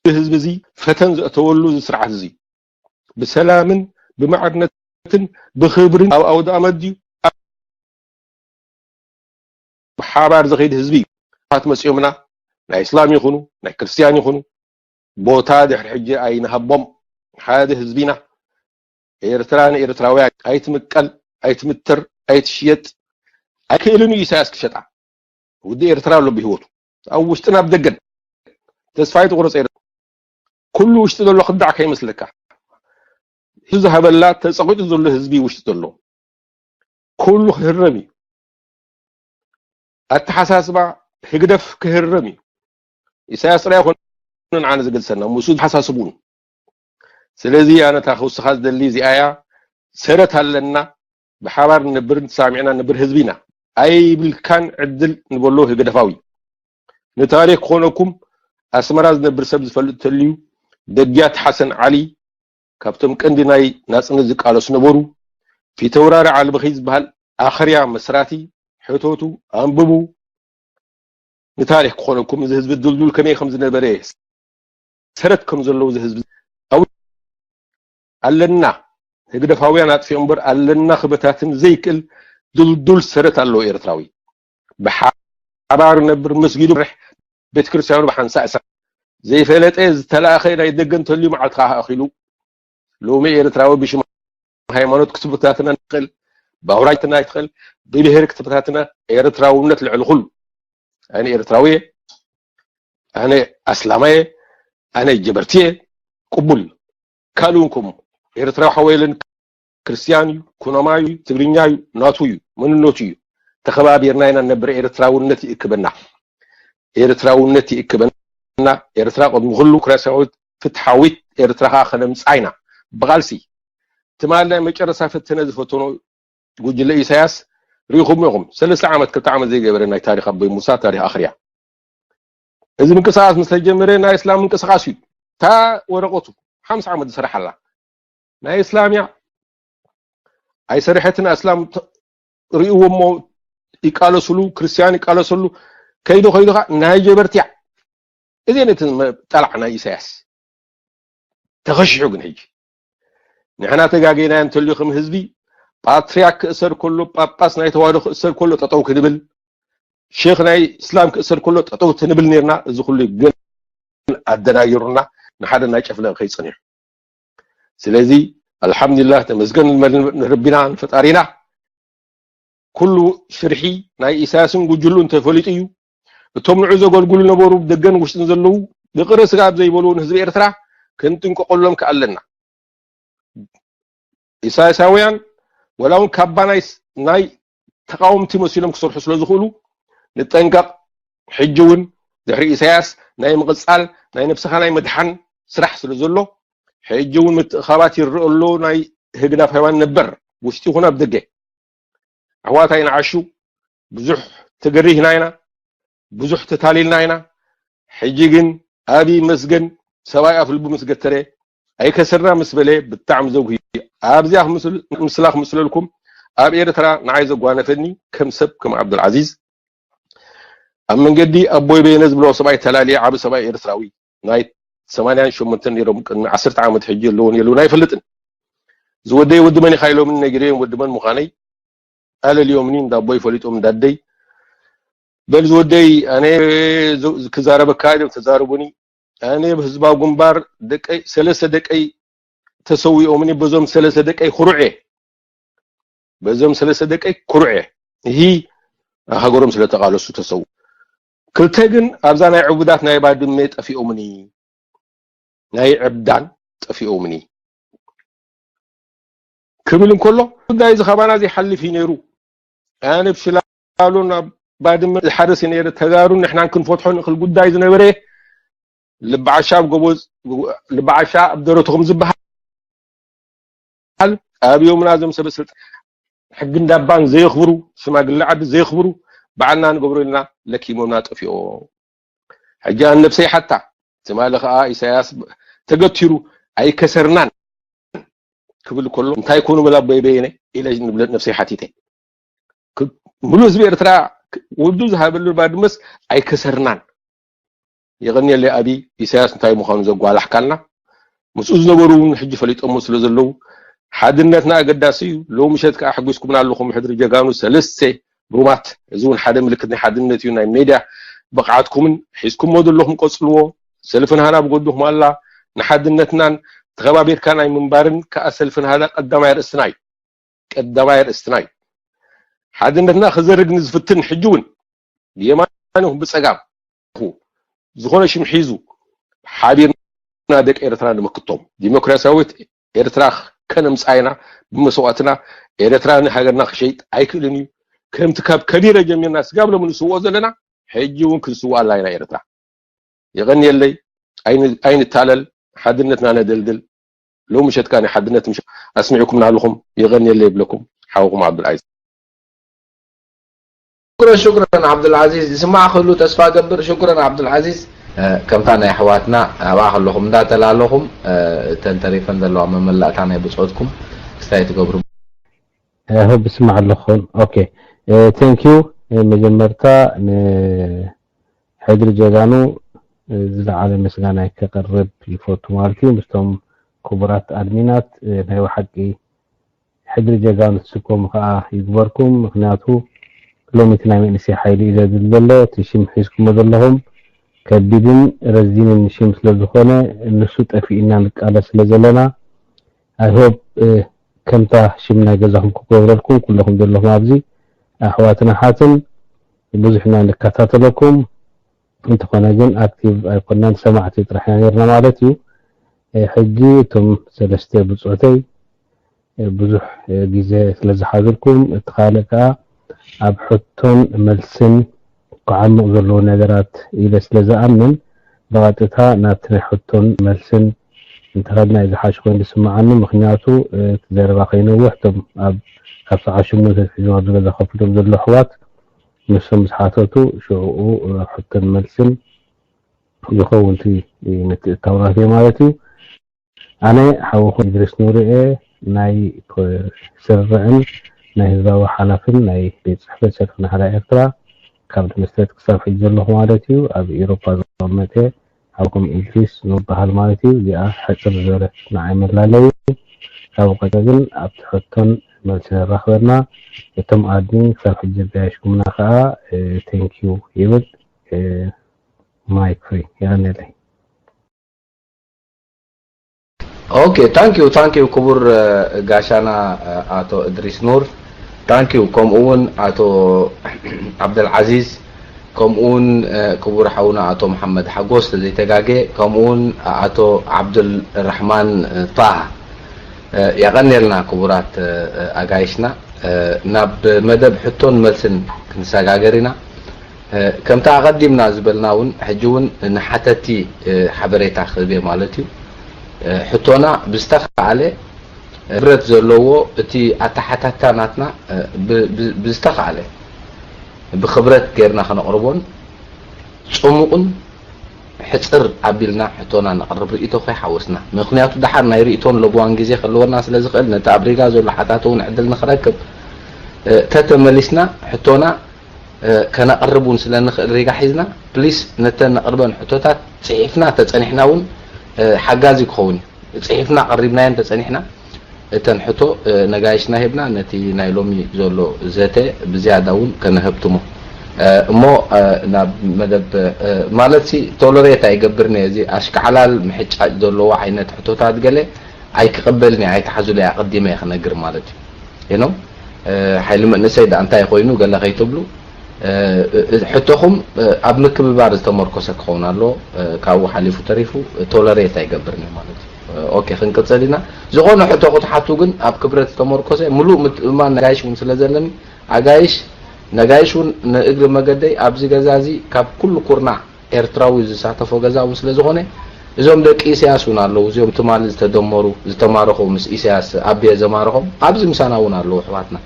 እዚ ህዝቢ እዚ ፈተን ዘእተወሉ እዚ ስርዓት እዚ ብሰላምን ብማዕርነትን ብኽብርን ኣብ ኣውደ ኣመት ድዩ ብሓባር ዝኸይድ ህዝቢ እዩ። ት መፅኦምና ናይ እስላም ይኹኑ ናይ ክርስትያን ይኹኑ ቦታ ድሕሪ ሕጂ ኣይንሃቦም። ሓደ ህዝቢና ኤርትራ ንኤርትራውያን ኣይትምቀል ኣይትምተር ኣይትሽየጥ ኣይክእልን እዩ ኢሳያስ ክሸጣ። ውዲ ኤርትራ ኣሎ ብህይወቱ ኣብ ውሽጥን ኣብ ደገን ተስፋ ይትቁረፅ ኤርትራ ኩሉ ውሽጢ ዘሎ ክዳዕ ከይመስለካ። ህዝቢ ሃበላ ተፀቂጡ ዘሎ ህዝቢ ውሽጢ ዘሎ ኩሉ ክህረም እዩ። ኣተሓሳስባ ህግደፍ ክህረም እዩ። ኢሳያስ ጥራይ ኣይኮነን ኣነ ዝገልፀና ምስኡ ዝሓሳስቡ እውን። ስለዚ ኣነ እታ ክውስኻ ዝደሊ እዚኣ እያ። ሰረት ኣለና ብሓባር ንነብርን ተሳሚዕና ንነብር ህዝቢ ኢና። ኣይብልካን ዕድል ንበሎ ህግደፋዊ። ንታሪክ ክኾነኩም ኣስመራ ዝነብር ሰብ ዝፈልጥ ተልዩ ደግያት ሓሰን ዓሊ ካብቶም ቀንዲ ናይ ናጽነት ዝቃለሱ ነበሩ። ፊተውራሪ ዓሊ በኺ ዝበሃል ኣኽርያ መስራቲ ሕተቱ ኣንብቡ። ንታሪክ ክኾነኩም እዚ ህዝቢ ድልዱል ከመይ ከም ዝነበረ ሰረት ከም ዘለዉ እዚ ህዝቢ ኣው ኣለና ህግደፋውያን ኣጥፊኦም እምበር ኣለና ክበታትን ዘይክእል ድልዱል ሰረት ኣለዎ ኤርትራዊ ብሓባር ነብር መስጊዱ ርሕ ቤተክርስትያኑ ብሓንሳእ እሳ ዘይፈለጠ ዝተላእኸ ናይ ደገ እንተልዩ መዓልቲ ከዓ ኣኺሉ ሎሚ ኤርትራዊ ብሽም ሃይማኖት ክትበታትና ንኽእል ብኣውራጅትና ይትኽእል ብብሄር ክትበታትና ኤርትራውነት ልዕሊ ኩሉ ኣነ ኤርትራዊ እየ ኣነ ኣስላማየ ኣነ ጀበርቲየ ቅቡል ካልኡን ከምኡ ኤርትራዊ ሓወይልን ክርስትያን እዩ ኩናማ እዩ ትግርኛ እዩ ናቱ እዩ መንነቱ እዩ ተኸባቢርና ኢና ነብር ኤርትራውነት ይእክበና ኤርትራውነት ይእክበና ኤርትራ ቅድሚ ኩሉ ክራሲያዊት ፍትሓዊት ኤርትራ ከዓ ከነምፅኣ ኢና ብቃልሲ ትማል ናይ መጨረሳ ፈተነ ዝፈተኖ ጉጅለ ኢሳያስ ርኢኹም ኢኹም። ሰለስተ ዓመት ክልተ ዓመት ዘይገበረ ናይ ታሪኽ ኣቦይ ሙሳ ታሪኽ ኣኽርያ። እዚ ምንቅስቃስ ምስ ተጀመረ ናይ እስላም ምንቅስቃስ እዩ። እታ ወረቐቱ ሓምሳ ዓመት ዝሰረሓላ ናይ እስላም እያ። ኣይሰረሐትን። እስላም ተ- ርእይዎ እሞ ይቃለሱሉ፣ ክርስቲያን ይቃለሰሉ። ከይዱ ከይዱ ኸዓ ናይ ጀበርቲ እያ። እዚ ነቲ ጠላዕ ናይ ኢሳያስ ተኸሺሑ። ግን ሕጂ ንሕና ተጋጌና እንተልዩ ከም ህዝቢ ፓትርያርክ ክእሰር ከሎ፣ ጳጳስ ናይ ተዋህዶ ክእሰር ከሎ ጠጠው ክንብል፣ ሼክ ናይ እስላም ክእሰር ከሎ ጠጠው ትንብል ነርና። እዚ ኩሉ ግን ኣደናጊሩና ንሓደ ናይ ጨፍለቀ ከይጸኒሑ። ስለዚ ኣልሓምዱሊላህ፣ ተመስገን ንመል- ንረቢና ንፈጣሪና። ኩሉ ሽርሒ ናይ ኢሳያስን ጉጅሉን ተፈሊጡ እዩ። እቶም ንዑ ዘገልግሉ ነበሩ ደገን ውሽጥን ዘለዉ ይቕረ ስጋብ ዘይበሉ ንህዝቢ ኤርትራ ክንጥንቀቀሎም ከኣለና። ኢሳያሳውያን ወላ እውን ካባ ናይ ስ- ናይ ተቃወምቲ መሲሎም ክሰርሑ ስለ ዝኽእሉ ንጠንቀቕ። ሕጂ እውን ድሕሪ ኢሳያስ ናይ ምቕጻል ናይ ነብስኻ ናይ ምድሓን ስራሕ ስለ ዘሎ ሕጂ እውን ምትእኻባት ይረአ ኣሎ። ናይ ህግዳፍ ሃይማኖት ነበር ውሽጢ ይኹን ኣብ ደገ ኣሕዋት ኣይንዓሹ። ብዙሕ ተገሪህና ኢና፣ ብዙሕ ተታሊልና ኢና። ሕጂ ግን ኣብ ይመስገን ሰብኣይ ኣፍ ልቡ ምስ ገተረ ኣይከሰርና ምስ በለ ብጣዕሚ ዘጉሂ። ኣብዚኣ ክምስል- ምስላ ክምስለልኩም ኣብ ኤርትራ ንዓይ ዘጓነፈኒ ከም ሰብ ከም ዓብዱልዓዚዝ ኣብ መንገዲ ኣቦይ በየነ ዝብሎ ሰብኣይ ተላልየ ዓቢ ሰብኣይ ኤርትራዊ ናይ ሰማንያን ሸሞንተን ነይሮም ቅድሚ ዓሰርተ ዓመት ሕጂ የለውን የለውን ኣይፈልጥን። ዝወደይ ወዲ መን ኢኻ ኢሎምኒ ነጊረዮም ወዲ መን ምዃነይ ኣለልዮምኒ እንዳ ኣቦይ ፈሊጦም እንዳ ኣደይ በል ዝወደይ ኣነ ዝ- ክዛረበካ ኢሎም ተዛረቡኒ። ኣነ ብህዝባዊ ግንባር ደቀይ ሰለስተ ደቀይ ተሰዊኦምኒ በዞም ሰለስተ ደቀይ ኩሩዕ እየ። በዞም ሰለስተ ደቀይ ኩሩዕ እየ። እሂ ሃገሮም ስለ ተቓለሱ ተሰው ክልተ ግን ኣብዛ ናይ ዕቡዳት ናይ ባድመ ጠፊኦምኒ ናይ ዕብዳን ጠፊኦምኒ ክብል እንከሎ ጉዳይ እዚ ካባና ዘይሓልፍ እዩ ነይሩ። ኣነ ብሽላሎ ናብ ባድመ ዝሓርስ ነይረ ተጋሩ ንሕናን ክንፈትሖ ንኽእል ጉዳይ ዝነበረ ልበዓሻ ኣብ ጎቦ ልበዓሻ ኣብ ደረቱ ከም ዝበሃል ኣብዮምና እዞም ሰበ ስልጣን ሕግን ዳባን ዘየኽብሩ ሽማግለ ዓዲ ዘየኽብሩ ባዕልና ንገብሮ ኢልና ለኪሞምና ጠፊኦ። ሕጂ ኣን ነብሰይ ሓታ ትማሊ ከዓ ኢሳያስ ተገቲሩ ኣይከሰርናን ክብል ከሎ እንታይ ኮኑ በላ በይበየነ ኢለ ንብለ ነብሰይ ሓቲተ። ክ- ሙሉ ህዝቢ ኤርትራ ውዱ ዝሃበሉ ባድመስ ኣይከሰርናን። የቐንየለይ ኣቢ ኢሳያስ እንታይ ምዃኑ ዘጓላሕካልና ምስኡ ዝነበሩ እውን ሕጂ ፈሊጦሞ ስለ ዘለዉ ሓድነትና ኣገዳሲ እዩ። ሎሚ ምሸት ከዓ ሕጒስኩምና ኣለኹም ሕድሪ ጀጋኑ ሰለስተ ሩማት። እዚ እውን ሓደ ምልክት ናይ ሓድነት እዩ። ናይ ሜድያ ብቕዓትኩምን ሒዝኩሞ ዘለኹም ቀጽልዎ። ሰልፍን ሃና ብጎድኹም ኣላ። ንሓድነትናን ተኸባቢርካ ናይ ምንባርን ከዓ ሰልፍን ሃና ቀዳማይ ኣርእስትና እዩ። ቀዳማይ ኣርእስትና እዩ። ሓድነትና ክዘርግ ንዝፍትን ሕጂ እውን ብየማን ይኹን ብጸጋም ዝኾነ ሽም ሒዙ ሓቢርና ደቂ ኤርትራ ንምክቶም ዲሞክራሲያዊት ኤርትራ ከነምጻ ኢና። ብመስዋእትና ኤርትራ ንሃገርና ክሸይጥ ኣይክእልን እዩ። ከምቲ ካብ ከቢረ ጀሚርና ስጋብ ሎሚ ንስውኦ ዘለና ሕጂ እውን ክንስውኣላ ኢና ኤርትራ። የቐንየለይ። ኣይን- ኣይንታለል። ሓድነትና ነደልድል። ሎሚ ምሸት ከኣ ናይ ሓድነት ምሸት ኣስሚዕኩምና ኣለኹም። የቐንየለይ ይብለኩም ሓውኹም ዓብዱልዓዚዝ። ሽኩረን ሽኩረን ዓብዱልዓዚዝ ይስማዕ ክህሉ ተስፋ ገብር። ሽኩረን ዓብዱልዓዚዝ። ከምታ ናይ ኣሕዋትና ኣብኣ ከለኹም እንዳተላለኹም እተን ተሪፈን ዘለዋ መመላእታ ናይ ብፆትኩም ክስታይ ትገብሩ። ሆብ ይስማዕ ኣለኹን። ኦኬ ቴንክ ዩ። መጀመርታ ንሕድሪ ጀጋኑ ዝለዓለ ምስጋናይ ከቕርብ ይፈቱ ማለት እዩ። ምስቶም ክቡራት ኣድሚናት ናይ ብሓቂ ሕድሪ ጀጋኑ ትስከሙ ከዓ ይግበርኩም። ምክንያቱ ሎሚ እቲ ናይ መንእሰይ ሓይሊ እዩ ዘድሊ ዘሎ። እቲ ሽም ሒዝኩሞ ዘለኹም ከቢድን ረዚንን ሽም ስለ ዝኾነ ንሱ ጠፊእና ንቃለስ ስለ ዘለና I hope ከምታ ሽም ናይ ገዛኹም ክገብረልኩም ኩለኹም ዘለኹም ኣብዚ ኣሕዋትን ኣሓትን ብዙሕ ኢና ንከታተለኩም። እንተኾነ ግን ኣክቲቭ ኣይኮናን፣ ሰማዕቲ ጥራሕ ኢና ነርና ማለት እዩ። ሕጂ እቶም ሰለስተ ብጾተይ ብዙሕ ግዜ ስለ ዝሓዝልኩም፣ እቲ ካልእ ከኣ ኣብ ሕቶን መልስን ክዓሙቕ ዘለዎ ነገራት ኢለ ስለ ዝኣምን፣ ብቐጥታ ናብቲ ናይ ሕቶን መልስን እንተኸድና እዩ ዝሓሽ ኮይኑ ዝስምዓኒ። ምኽንያቱ እቲ ዘረባ ከይነውሕ እቶም ኣብ ካብ ሰዓት ሸሞንተ ኣትሒዞም ኣብዚ ገዛ ኮፍ ኢሎም ዘለዉ ኣሕዋት ንሶም ምስ ሓተቱ ሽዕኡ ሕቶን መልስን ዝኸውን እቲ ምትእትታው ናተይ ማለት እዩ። ኣነ ሓውኹም ኢድሪስ ኑር እየ። ናይ ስርርዕን ናይ ህዝባዊ ሓላፍን ናይ ቤት ጽሕፈት ሸርፊ ናህዳ ኤርትራ ካብ ዝምስረት ክሳብ ሕጂ ዘለኹ ማለት እዩ። ኣብ ኤውሮፓ ዝቐመጠ ሓውኩም ኢድሪስ ኑር በሃል ማለት እዩ። እዚኣ ሕጽር ዝበለት ንዓይ መላለይ እዩ። ካብኡ ቀጺሉ ግን ኣብቲ ሕቶን መልሲ ዘራኽበና እቶም ኣድሚን ክሳብ ሕጂ ኣጋይሽኩምና ከኣ ቴንኪዩ ይብል። ማይክ ፍሪ። የቐንየለይ። Okay, thank you, thank you ክቡር ጋሻና ኣቶ እድሪስ ኑር። Thank you ከምኡ እውን ኣቶ ዓብደል ዓዚዝ፣ ከምኡ እውን ክቡር ሓውና ኣቶ መሓመድ ሓጎስ ተዘይተጋጌ፣ ከምኡ እውን ኣቶ ዓብዱል ራሕማን ጣሃ። የቐንየልና ክቡራት ኣጋይሽና። ናብ መደብ ሕቶን መልስን ክንሰጋገር ኢና። ከምቲ ኣቐዲምና ዝበልና እውን ሕጂ እውን ንሓተቲ ሓበሬታ ክህብ እየ ማለት እዩ። ሕቶና ብዝተኻእለ ክብረት ዘለዎ፣ እቲ ኣተሓታታ ናትና ብዝተኻእለ ብክብረት ጌርና ከነቕርቦን ጽሙቕን ሕጽር ኣቢልና ሕቶና ነቕርብ፣ ርእይቶ ከይሓወስና። ምኽንያቱ ደሓር ናይ ርእይቶን ለብዋን ግዜ ክህልወና ስለ ዝኽእል ነቲ ኣብ ሪጋ ዘሎ ሓታቲ እውን ዕድል ንኽረክብ ተተመሊስና ሕቶና ከነቕርብ እውን ስለ ንኽእል ሪጋ ሒዝና፣ ፕሊስ ነተን ነቕርበን ሕቶታት ጽሒፍና ተጸኒሕና እውን ሓጋዚ ክኸውን እዩ። ጽሒፍና ቀሪብናየን ተጸኒሕና እተን ሕቶ ነጋይሽና ሂብና ነቲ ናይ ሎሚ ዘሎ ዘተ ብዝያዳ እውን ከነህብትሞ እሞ ናብ መደብ ማለት ሲ ቶለሬት ኣይገብርን እየ። እዚ ኣሽካዕላል ምሕጫጭ ዘለዎ ዓይነት ሕቶታት ገለ ኣይክቕበልን እየ። ኣይትሓዙለይ፣ ኣቐዲመ እየ ክነግር ማለት እዩ። ኖ ሓይሊ መንእሰይ ዳ እንታይ ኮይኑ ገለ ከይትብሉ ሕቶኹም ኣብ ምክብባር ዝተመርኮሰ ክኸውን ኣለዎ። ካብኡ ሓሊፉ ተሪፉ ቶለሬት ኣይገብርን እዩ ማለት እዩ። ኦኬ ክንቅጽል ኢና። ዝኾነ ሕቶ ክትሓቱ ግን ኣብ ክብረት ዝተመርኮሰ ምሉእ ምትእምማን ነጋይሽ እውን ስለ ዘለኒ ኣጋይሽ ነጋይሽ እውን ንእግሪ መገደይ ኣብዚ ገዛ እዚ ካብ ኩሉ ኩርናዕ ኤርትራዊ ዝሳተፎ ገዛ እውን ስለ ዝኾነ እዞም ደቂ ኢሳያስ እውን ኣለዉ። እዚኦም ትማሊ ዝተደመሩ ዝተማረኹ ምስ ኢሳያስ ኣቢየ ዘማረኾም ኣብዚ ምሳና እውን ኣለዉ ኣሕዋትና።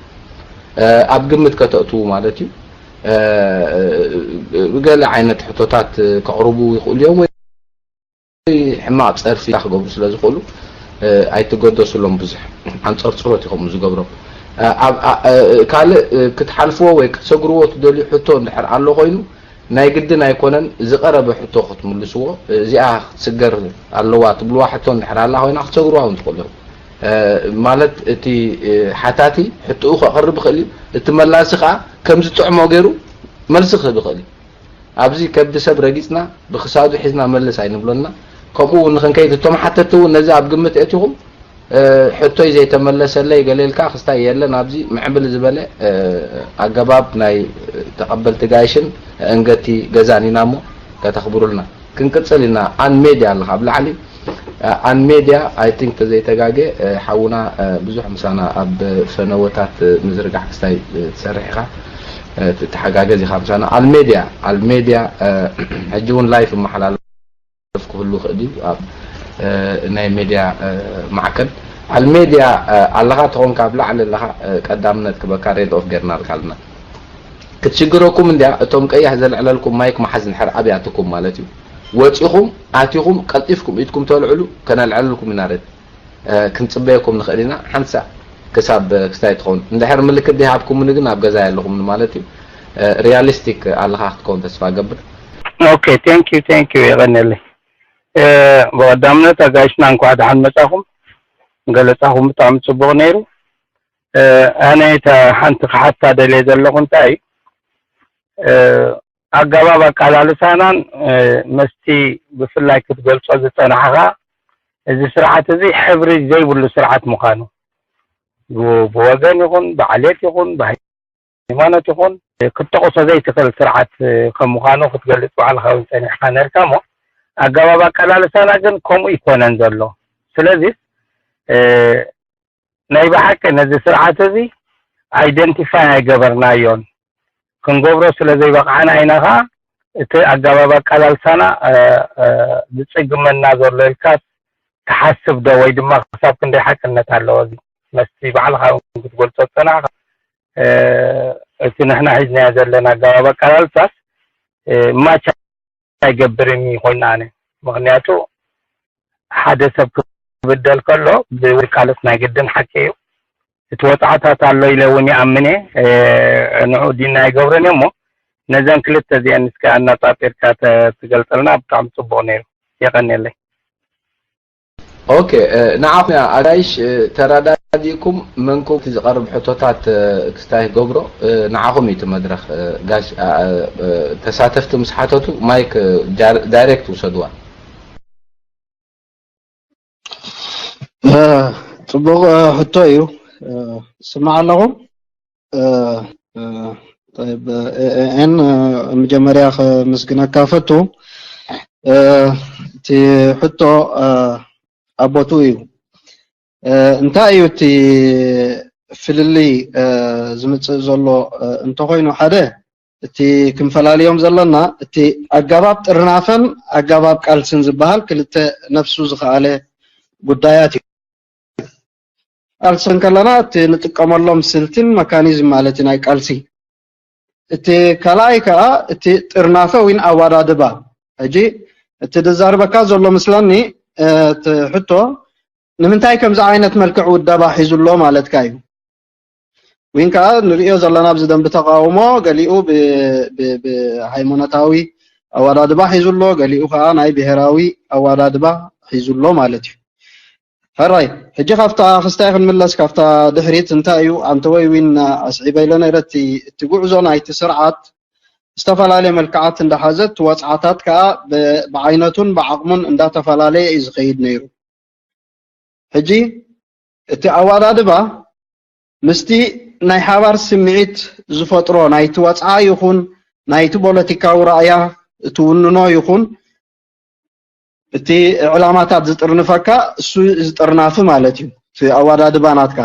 ኣብ ግምት ከተእትዉ ማለት እዩ። ገለ ዓይነት ሕቶታት ከቕርቡ ይኽእሉ እዮም ወይ ሕማቕ ጸርፊ ክገብሩ ስለ ዝኽእሉ ኣይትገደሱሎም። ብዙሕ ኣንጸርጽሮት እዩ ከምኡ ዝገብሮም። ካልእ ክትሓልፍዎ ወይ ክትሰግርዎ ትደልዩ ሕቶ እንድሕር ኣሎ ኮይኑ ናይ ግድን ኣይኮነን ዝቐረበ ሕቶ ክትምልስዎ። እዚኣ ክትስገር ኣለዋ ትብልዋ ሕቶ እንድሕር ኣላ ኮይና ክትሰግርዋ እውን ትኽእሉ ኢኹም። ማለት እቲ ሓታቲ ሕቶኡ ከቕርብ ይኽእል እዩ። እቲ መላሲ ከዓ ከም ዝጥዕሞ ገይሩ መልሲ ክህብ ይኽእል እዩ። ኣብዚ ከብዲ ሰብ ረጊጽና ብክሳዱ ሒዝና መልስ ኣይንብሎና። ከምኡ እውን ንክንከይድ እቶም ሓተቲ እውን ነዚ ኣብ ግምት ኣእቲኹም ሕቶይ ዘይተመለሰለይ ገለ ኢልካ ክስታይ የለን። ኣብዚ ምዕብል ዝበለ ኣገባብ ናይ ተቐበልቲ ጋይሽን ኣእንገቲ ገዛን ኢና እሞ ከተኽብሩልና። ክንቅጽል ኢና። ኣን ሜድያ ኣለኻ ኣብ ላዕሊ ኣን ሜድያ ኣይ ቲንክ ተዘይተጋገ ሓውና ብዙሕ ምሳና ኣብ ፈነወታት ምዝርጋሕ ክስታይ ትሰርሕ ኢኻ። ትሓጋገዝ ኢኻ ምሳና ኣል ሜድያ ኣል ሜድያ ሕጂ እውን ላይፍ እመሓላለፍ ክህሉ ይኽእል እዩ ኣብ ናይ ሜድያ ማዕከን ኣል ሜድያ ኣለኻ ተኾንካ ኣብ ላዕሊ ኣለኻ ቀዳምነት ክበካ ሬድ ኦፍ ጌርናልካ ኣለና ክትሽግረኩም እንድያ እቶም ቀያሕ ዘልዕለልኩም ማይክ መሓዝ እንድሕር ኣብያትኩም ማለት እዩ ወፂኹም ኣቲኹም ቀልጢፍኩም ኢድኩም ተልዕሉ ከነልዕለልኩም ኢና ሬድ ክንፅበየኩም ንኽእል ኢና ሓንሳእ ክሳብ ክስታይ ትኸውን እንድሕር ምልክት ዘይሃብኩምኒ ግን ኣብ ገዛ የለኹምን ማለት እዩ ሪያሊስቲክ ኣለኻ ክትከውን ተስፋ ገብር okay thank you thank you የቐንየለይ ብቐዳምነት ኣጋይሽና እንኳዕ ደሓን መጻኹም ገለጻኹም ብጣዕሚ ጽቡቕ ነይሩ ኣነ እታ ሓንቲ ክሓታ ደልየ ዘለኹ እንታይ ኣገባብ ኣቃላልሳናን መስቲ ብፍላይ ክትገልጾ ዝጸናሕኻ እዚ ስርዓት እዚ ሕብሪ ዘይብሉ ስርዓት ምዃኑ ብወገን ይኹን ብዓሌት ይኹን ብሃይማኖት ይኹን ክትጠቕሶ ዘይትኽእል ስርዓት ከም ምዃኑ ክትገልጽ ባዕልኻ እውን ጸኒሕካ ነርካ እሞ ኣገባብ ኣቀላልሳና ግን ከምኡ ይኮነን ዘሎ ስለዚ ናይ ብሓቂ ነዚ ስርዓት እዚ ኣይደንቲፋይ ኣይገበርናዮን ክንገብሮ ስለ ዘይበቕዓና ኢና ኸዓ እቲ ኣገባብ ኣቀላልሳና ዝጽግመና ዘሎ ኢልካ ትሓስብ ዶ ወይ ድማ ክሳብ ክንደይ ሓቅነት ኣለዎ? እዚ መስቲ ባዕልኻ እውን ክትገልጾ ዝጸናሕካ፣ እ፣ እቲ ንሕና ሒዝናዮ ዘለና ኣገባብ ኣቀላልሳስ፣ እ፣ ማች ኣይገብርን እዩ ኮይኑ ኣነ። ምኽንያቱ ሓደ ሰብ ክብደል ከሎ ብውልቃልስ ናይ ግድን ሓቂ እዩ። እቲ ወጽዓታት ኣሎ ኢለ እውን ይኣምን እየ። እ፣ ንዑ ዲና ኣይገብርን እየ እሞ ነዘን ክልተ እዚአን እስከ ኣነጻጺርካ ተ-፣ ትገልጸልና ብጣዕሚ ጽቡቕ ነይሩ። የቐንየለይ። ኦኬ፣ እ፣ ንዓኹም ኣጋይሽ፣ እ፣ ተረዳዲእኩም መንኩም እቲ ዝቐርብ ሕቶታት፣ እ፣ ክስታይ ገብሮ፣ እ፣ ንዓኹም እዩ እቲ መድረኽ፣ እ፣ ጋሽ፣ እ፣ እ፣ ተሳተፍቲ ምስ ሓተቱ ማይክ፣ እ፣ ጃር-፣ ዳይሬክት ውሰድዋ። እ፣ ጽቡቕ፣ እ፣ ሕቶ እዩ። እ፣ ስማዕ ኣለኹ። እ፣ እ፣ ጠይብ፣ እ፣ እ፣ ኤን፣ እ፣ መጀመርያ ከመስግነካ ፈቱ። እ፣ እቲ ሕቶ፣ እ፣ ኣብ ቦትኡ እዩ። እ፣ እንታይ እዩ እቲ ፍልልይ፣ እ፣ ዝምጽእ ዘሎ፣ እ፣ እንተኾይኑ፣ ሓደ፣ እቲ ክንፈላልዮም ዘለና፣ እቲ ኣገባብ ጥርናፈን ኣገባብ ቃልስን ዝበሃል ክልተ ነፍሱ ዝኸኣለ ጉዳያት እዩ። ቃልሲ እንከለና እቲ ንጥቀመሎም ስልትን መካኒዝም ማለት እዩ ናይ ቃልሲ። እቲ ካልኣይ ከኣ እቲ ጥርናፈ ወይን ኣወዳድባ። ሕጂ እቲ ዝዛርበካ ዘሎ ምስለኒ፣ እ፣ እቲ ሕቶ ንምንታይ ከምዚ ዓይነት መልክዕ ውደባ ሒዙ ኣሎ ማለትካ እዩ። ወይን ከኣ ንርእዮ ዘለና ኣብዚ ደንቢ ተቃውሞ ገሊኡ ብ-፣ ብ-፣ ብሃይማኖታዊ ኣወዳድባ ሒዙ ኣሎ፣ ገሊኡ ከኣ ናይ ብሄራዊ ኣወዳድባ ሒዙ ኣሎ ማለት እዩ። ሕራይ፣ ሕጂ ካብታ ክስታይ ክንምለስ፣ ካብታ ድሕሪት እንታይ እዩ ኣንተ ወይ ዊን ኣስዒበ ኢለ ነይረ፣ እቲ፣ እቲ ጉዕዞ ናይቲ ስርዓት ዝተፈላለየ መልክዓት እንዳሓዘ፣ እቲ ወጽዓታት ከኣ ብ-፣ ብዓይነቱን ብዓቕሙን እንዳተፈላለየ እዩ ዝኸይድ ነይሩ። ሕጂ እቲ ኣወዳድባ ምስቲ ናይ ሓባር ስምዒት ዝፈጥሮ ናይቲ ወጽዓ ይኹን ናይቲ ፖለቲካዊ ራእያ እትውንኖ ይኹን እቲ ዕላማታት ዝጥርንፈካ እሱ ዝጥርናፊ ማለት እዩ፣ እቲ ኣወዳድባ ናትካ።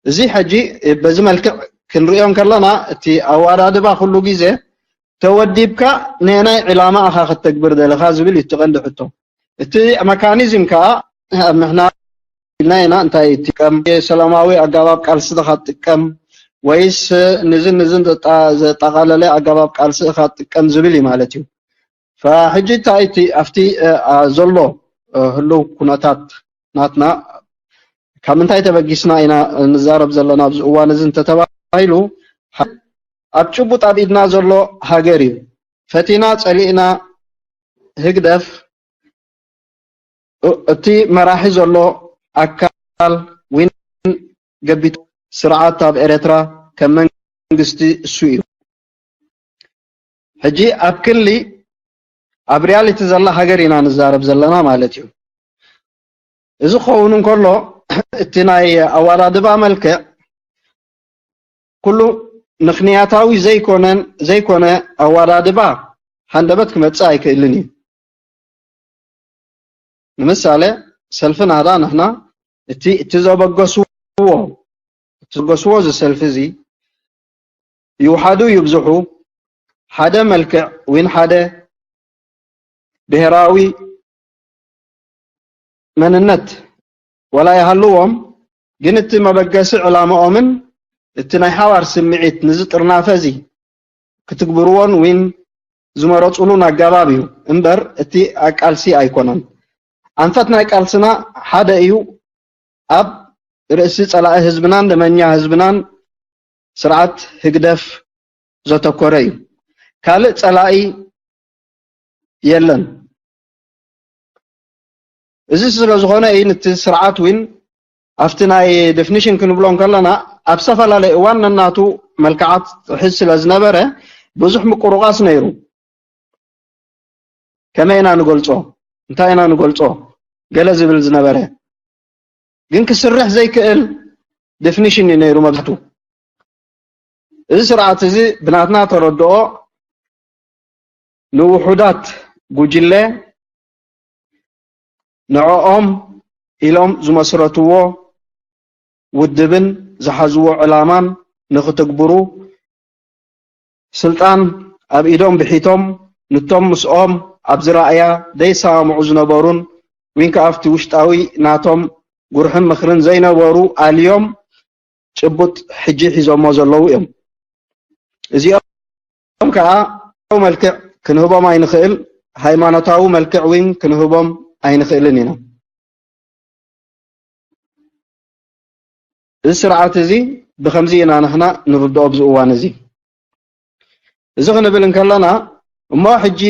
እዚ ሕጂ በዚ መልክዕ ክንርእዮ እንከለና፣ እቲ ኣወዳድባ ኩሉ ግዜ ተወዲብካ ነናይ ዕላማ ኢኻ ከተግብር ዘለኻ ዝብል እዩ እቲ ቀንዲ ሕቶ። እቲ መካኒዝም ከኣ ኣብ ንሕና ኢልና ኢና፣ እንታይ ትጥቀም? ሰላማዊ ኣገባብ ቃልሲ ኢኻ ትጥቀም ወይስ ንዝን ንዝን ዘጣ-፣ ዘጠቓለለ ኣገባብ ቃልሲ ኢኻ ትጥቀም ዝብል እዩ ማለት እዩ። ፈሕጂ እንታይ እቲ ኣብቲ፣ እ፣ ኣ፣ ዘሎ፣ እ፣ ህሉው ኩነታት ናትና ካብ ምንታይ ተበጊስና ኢና ንዛረብ ዘለና ኣብዚ እዋን እዚ እንተተባሂሉ፣ ኣብ ጭቡጥ ኣብ ኢድና ዘሎ ሃገር እዩ። ፈቲና ጸሊእና ህግደፍ፣ እ-፣ እቲ መራሒ ዘሎ ኣካል ዊን ገቢቱ ስርዓት ኣብ ኤርትራ ከም መንግስቲ እሱ እዩ። ሕጂ ኣብ ክሊ ኣብ ሪያሊቲ ዘላ ሃገር ኢና ንዛረብ ዘለና ማለት እዩ። እዚ ክኸውን እንከሎ እቲ ናይ ኣወዳድባ መልክዕ ኩሉ ምኽንያታዊ ዘይኮነን፣ ዘይኮነ ኣወዳድባ ሃንደበት ክመጽእ ኣይክእልን እዩ። ንምሳሌ ሰልፊ ናህዳ ንሕና እቲ፣ እቲ ዘበገስዎ፣ እቲ ዘበገስዎ እዚ ሰልፊ እዚ ይውሓዱ ይብዝሑ ሓደ መልክዕ ወይን ሓደ ብሄራዊ መንነት ዋላ ይሃልዎም፣ ግን እቲ መበገሲ ዕላምኦምን እቲ ናይ ሓባር ስምዒት ንዚ ጥርናፈ እዚ ክትግብርዎን ዊን ዝመረጹሉን ኣገባብ እዩ እምበር፣ እቲ ኣቃልሲ ኣይኮነን። ኣንፈት ናይ ቃልስና ሓደ እዩ። ኣብ ርእሲ ጸላኢ ህዝብናን ደመኛ ህዝብናን ስርዓት ህግደፍ ዘተኮረ እዩ። ካልእ ጸላኢ የለን። እዚ ስለ ዝኾነ እዩ ነቲ ስርዓት እውን ኣብቲ ናይ ዴፊኒሽን ክንብሎ እንከለና ኣብ ዝተፈላለየ እዋን ነናቱ መልክዓት ሒዝ ስለ ዝነበረ ብዙሕ ምቁርቋስ ነይሩ። ከመይ ኢና ንገልጾ? እንታይ ኢና ንገልጾ? ገለ ዝብል ዝነበረ። ግን ክስርሕ ዘይክእል ዴፊኒሽን እዩ ነይሩ መብዛሕቱ። እዚ ስርዓት እዚ ብናትና ተረድኦ ንውሑዳት ጉጅለ ንዕኦም ኢሎም ዝመስረትዎ ውድብን ዝሓዝዎ ዕላማን ንኽትግብሩ ስልጣን ኣብ ኢዶም ብሒቶም ንቶም ምስኦም ኣብ ዝረኣያ ደይሰማምዑ ዝነበሩን ወይን ከዓ ኣብቲ ውሽጣዊ ናቶም ጉርሕን ምኽርን ዘይነበሩ ኣልዮም ጭቡጥ ሕጂ ሒዞሞ ዘለዉ እዮም። እዚኦም ከዓ መልክዕ ክንህቦም ኣይንኽእል፣ ሃይማኖታዊ መልክዕ እውን ክንህቦም ኣይንኽእልን ኢና። እዚ ስርዓት እዚ ብኸምዚ ኢና ንሕና ንርድኦ ኣብዚ እዋን እዚ። እዚ ክንብል እንከለና እሞ ሕጂ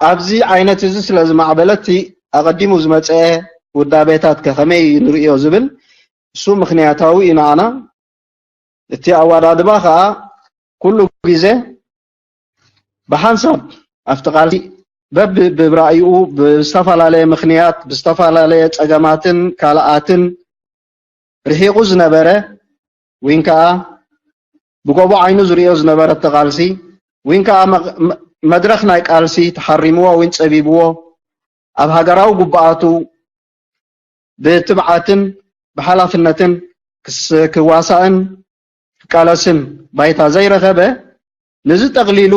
ኣብዚ ዓይነት እዚ ስለ ዝማዕበለ እቲ ኣቐዲሙ ዝመፀአ ውዳቤታት ከ ከመይ ንርእዮ ዝብል እሱ ምኽንያታዊ እዩ ንዓና። እቲ ኣወዳድባ ከዓ ኩሉ ግዜ ብሓንሳብ ኣብቲ ቃልሲ በብብራእይኡ ብዝተፈላለየ ምኽንያት ብዝተፈላለየ ፀገማትን ካልኣትን ርሒቑ ዝነበረ ወይን ከዓ ብጎቦ ዓይኑ ዝርእዮ ዝነበረ እቲ ቃልሲ ወይን ከዓ መ- መ- መድረኽ ናይ ቃልሲ ተሓሪምዎ ወይን ፀቢብዎ ኣብ ሃገራዊ ጉባኣቱ ብትብዓትን ብሓላፍነትን ክስ- ክዋሳእን ክቃለስን ባይታ ዘይረኸበ፣ ነዚ ጠቕሊሉ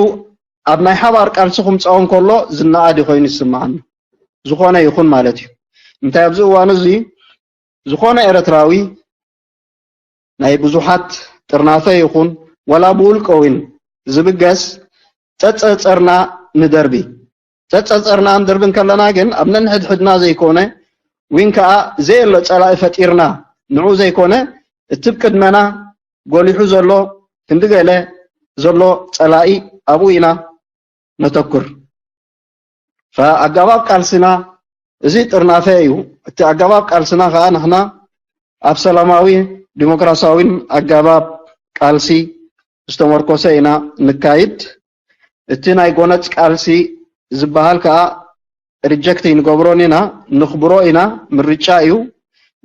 ኣብ ናይ ሓባር ቃልሲ ክምፅኦ እንከሎ ዝነኣድ ኮይኑ ይስምዓኒ። ዝኾነ ይኹን ማለት እዩ። እንታይ ኣብዚ እዋን እዚ ዝኾነ ኤርትራዊ ናይ ብዙሓት ጥርናፈ ይኹን ዋላ ብውልቀ እውን ዝብገስ ጸጸርና ንደርቢ። ጸጸርና ንደርቢ እንከለና ግን ኣብ ነንሕድሕድና ዘይኮነ ወይን ከዓ ዘየሎ ጸላኢ ፈጢርና ንዑ ዘይኮነ እቲ ብቅድመና ጎሊሑ ዘሎ ክንዲ ገለ ዘሎ ጸላኢ ኣብኡ ኢና ነተኩር። ኣገባብ ቃልስና እዚ ጥርናፈ እዩ። እቲ ኣገባብ ቃልስና ከዓ ንሕና ኣብ ሰላማዊ ዲሞክራሲያዊን ኣገባብ ቃልሲ ዝተመርኮሰ ኢና ንካይድ። እቲ ናይ ጎነጽ ቃልሲ ዝበሃል ከዓ ሪጀክት ኣይንገብሮን ኢና፣ ንኽብሮ ኢና፣ ምርጫ እዩ።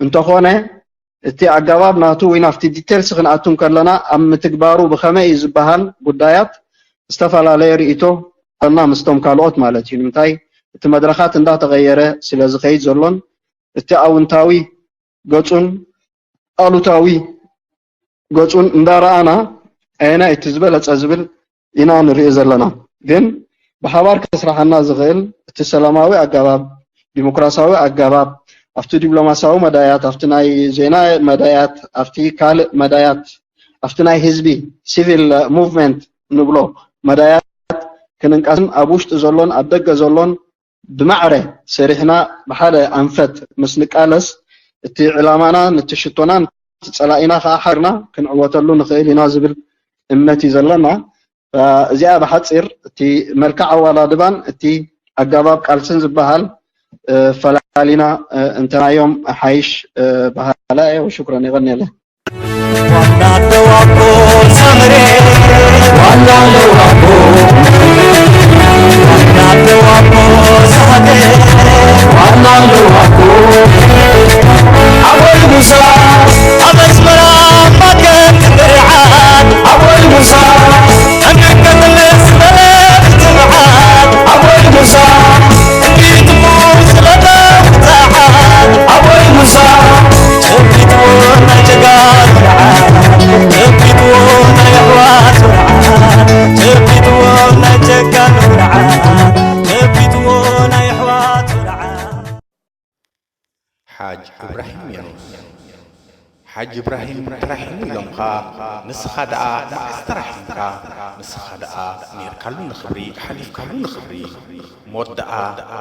እንተኾነ እቲ ኣገባብ ናቱ ወይ ናብቲ ዲቴልስ ክንኣቱ እንከለና ኣብ ምትግባሩ ብኸመይ እዩ ዝበሃል ጉዳያት ዝተፈላለየ ርእይቶ ኣና ምስቶም ካልኦት ማለት እዩ። ንምንታይ እቲ መድረኻት እንዳተቐየረ ስለ ዝኸይድ ዘሎን እቲ ኣውንታዊ ገጹን ኣሉታዊ ገጹን እንዳረኣና ኣየናይ እቲ ዝበለጸ ዝብል ኢና ንርኢ ዘለና። ግን ብሓባር ከስራሓና ዝኽእል እቲ ሰላማዊ ኣገባብ፣ ዲሞክራሲያዊ ኣገባብ ኣብቲ ዲፕሎማሲያዊ መዳያት፣ ኣብቲ ናይ ዜና መዳያት፣ ኣብቲ ካልእ መዳያት፣ ኣብቲ ናይ ህዝቢ ሲቪል ሙቭመንት ንብሎ መዳያት ክንንቀሳቐስን ኣብ ውሽጢ ዘሎን ኣብ ደገ ዘሎን ብማዕረ ሰሪሕና ብሓደ ኣንፈት ምስ ንቃለስ፣ እቲ ዕላማና፣ ነቲ ሽቶና፣ ነቲ ጸላኢና ከኣ ሓርና ክንዕወተሉ ንኽእል ኢና ዝብል እምነት እዩ ዘለና። እዚኣ ብሓጺር እቲ መልክዕ ኣወዳድባን እቲ ኣገባብ ቃልስን ዝበሃል ፈላሊና እንተናዮም ሓይሽ በሃላ እየ። ሽኩረን፣ የቐንየለይ። ዋና ደዋቦ ሰመሬ፣ ዋና ደዋቦ፣ ዋና ደዋቦ ሳህቴ፣ ዋና ደዋቦ። ኣቦይ ሙሳ ኣብ ኣስመራ ማከት ብርዓት፣ ኣቦይ ሙሳ ሕንቅቅል ዝበለ ትብዓት፣ ኣቦይ ሙሳ እንዲትሙ ስለዶ ብትብዓት፣ ኣቦይ ሙሳ ጨቢጥዎ ናይ ጀጋኑ ርዓት፣ ጨቢጥዎ ናይ ኣሕዋት ርዓት፣ ጨቢጥዎ ናይ ጀጋኑ ርዓት፣ ጨቢጥዎ ናይ ኣሕዋት ርዓት። ሓጅ እብራሂም የኑስ። ሓጅ እብራሂም ተራሒሙ ኢሎምኻ፣ ንስኻ ደኣ መዓስ ተራሒምካ? ንስኻ ደኣ ኔርካሉ ንኽብሪ፣ ሓሊፍካሉ ንኽብሪ። ሞት ደኣ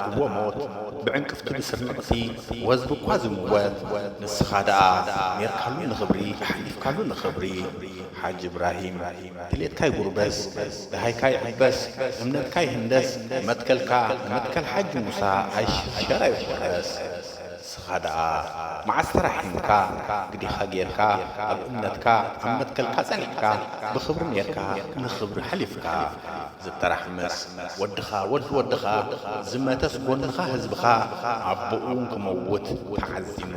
እወ ሞት፣ ብዕንቅፍቲ ብስርንቕቲ፣ ወዝቢ እኳ ዝምወት፣ ንስኻ ደኣ ኔርካሉ ንኽብሪ፣ ሓሊፍካሉ ንኽብሪ። ሓጅ እብራሂም፣ ድሌትካ ይጉርበስ፣ ደሃይካ ይዕበስ፣ እምነትካ ይህንደስ፣ መትከልካ ንመትከል ሓጅ ሙሳ ኣይሽርሸር ኣይወረስ። ንስኻ ደኣ መዓስ ተራሒምካ፣ ግዲኻ ጌርካ፣ ኣብ እምነትካ፣ ኣብ መትከልካ ጸኒዕካ፣ ብኽብሪ ኔርካ፣ ንኽብሪ ሓሊፍካ። ዝተራሕመስ ወድኻ፣ ወዲ ወድኻ፣ ዝመተስ ጎንኻ ህዝብኻ፣ ኣቦኡ እውን ክመውት ተዓዚሙ፣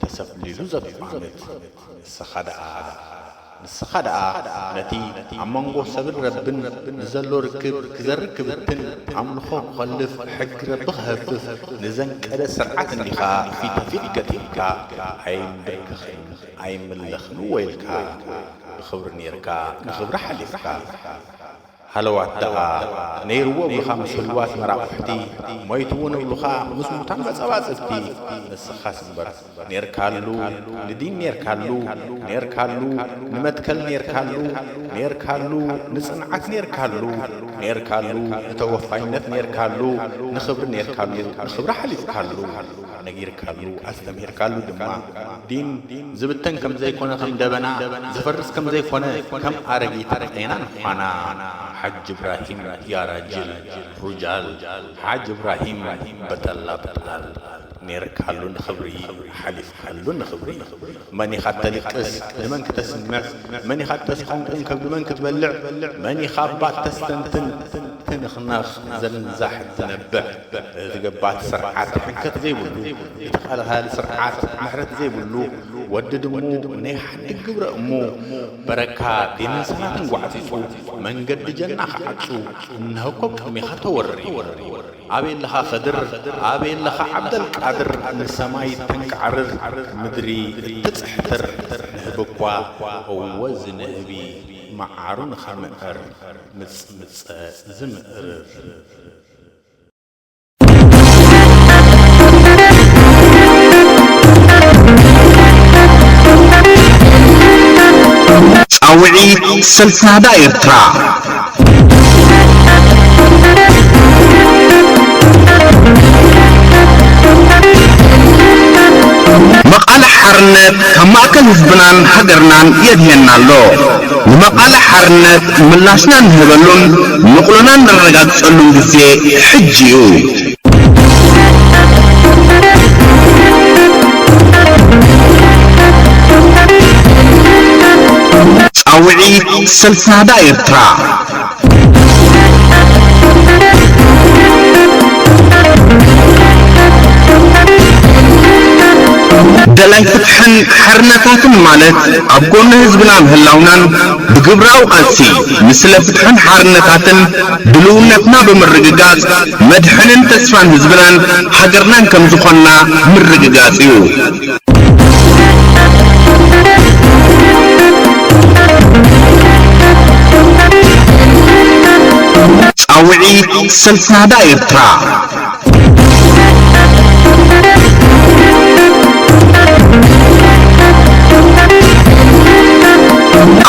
ተሰፍሊሉ ዘቢቡ ዓመት። ንስኻ ደኣ፣ ንስኻ ደኣ ነቲ ኣብ መንጎ ሰብን ረብን ንዘሎ ርክብ ክዘርግ ክብትን፣ ኣምልኾ ክኸልፍ፣ ሕጊ ረቢ ክሀፍፍ ንዘንቀደ ስርዓት እንዲኻ ፊት ንፊት ገጢምካ፣ ኣይንብርከኽን ኣይንምለኽን እወ ኢልካ፣ ብኽብሪ ኔርካ፣ ንኽብሪ ሓሊፍካ። ሃለዋት ደኣ ነይርዎ እብሉኻ ምስ ህሉዋት መራቑሕቲ፣ ሞይቱ እውን እብሉኻ ምስ ሙታን መጸባጽብቲ። ንስኻስ እምበር ኔርካሉ፣ ንዲን ኔርካሉ፣ ኔርካሉ ንመትከል ኔርካሉ፣ ኔርካሉ ንጽንዓት ኔርካሉ፣ ኔርካሉ ንተወፋይነት ኔርካሉ፣ ንኽብሪ ኔርካሉ፣ ንኽብሪ ሓሊፍካሉ፣ ነጊርካሉ፣ ኣስተምሂርካሉ ድማ። ዲን ዝብተን ከም ዘይኮነ፣ ከም ደበና ዝፈርስ ከም ዘይኮነ፣ ከም ኣረጊት ጤና ንዃና። ሓጅ እብራሂም ያ ራጅል ሩጃል፣ ሓጅ እብራሂም በጠላ በጣል። ኔርካሉ ንኽብሪ፣ ሓሊፍካሉ ንኽብሪ። መን ኢኻ እተልቅስ ንመን ክተስምዕ? መን ኢኻ እተስቆንቁን ከብዲ መን ክትበልዕ? መን ኢኻ እባ እተስተንትን ትንኽነኽ ዘንዛሕ ትነብዕ? እቲ ገባቲ ስርዓት ሕንከት ዘይብሉ፣ እቲ ቀልሃሊ ስርዓት ምሕረት ዘይብሉ፣ ወዲ ድሙ ናይ ሓዲ ግብረ እሙ በረካ ዲንን ሰላትን ጓዕጺጹ መንገዲ ጀና ክዓጹ እነሆ ኮብ ቅድሜኻ ተወሪ። ኣበይ ኣለኻ ኸድር? ኣበይ ኣለኻ ዓብደልቃድር? ንሰማይ ተንቃዕርር፣ ምድሪ እትጽሕትር፣ ንህቢ እኳ እወ ዝንህቢ መዓሩ ንኸምዕር፣ ምጽምጸ ዝምእርር። ጻውዒት ሰልፊ ናህዳ ኤርትራ። መቓልሕ ሓርነት ካብ ማእከል ህዝብናን ሃገርናን የድልየና ኣሎ። ንመቓልሕ ሓርነት ምላሽና እንህበሉን ንቕሎና እነረጋግጸሉን ግዜ ሕጂ እዩ። ጻውዒት ሰልፊ ናህዳ ኤርትራ። ደላይ ፍትሕን ሓርነታትን ማለት ኣብ ጎኒ ህዝብና ምህላውናን ብግብራዊ ቃልሲ ንስለ ፍትሕን ሓርነታትን ድልውነትና ብምርግጋጽ መድሕንን ተስፋን ህዝብናን ሃገርናን ከም ዝኾንና ምርግጋጽ እዩ። ጻውዒት ሰልፊ ናህዳ ኤርትራ።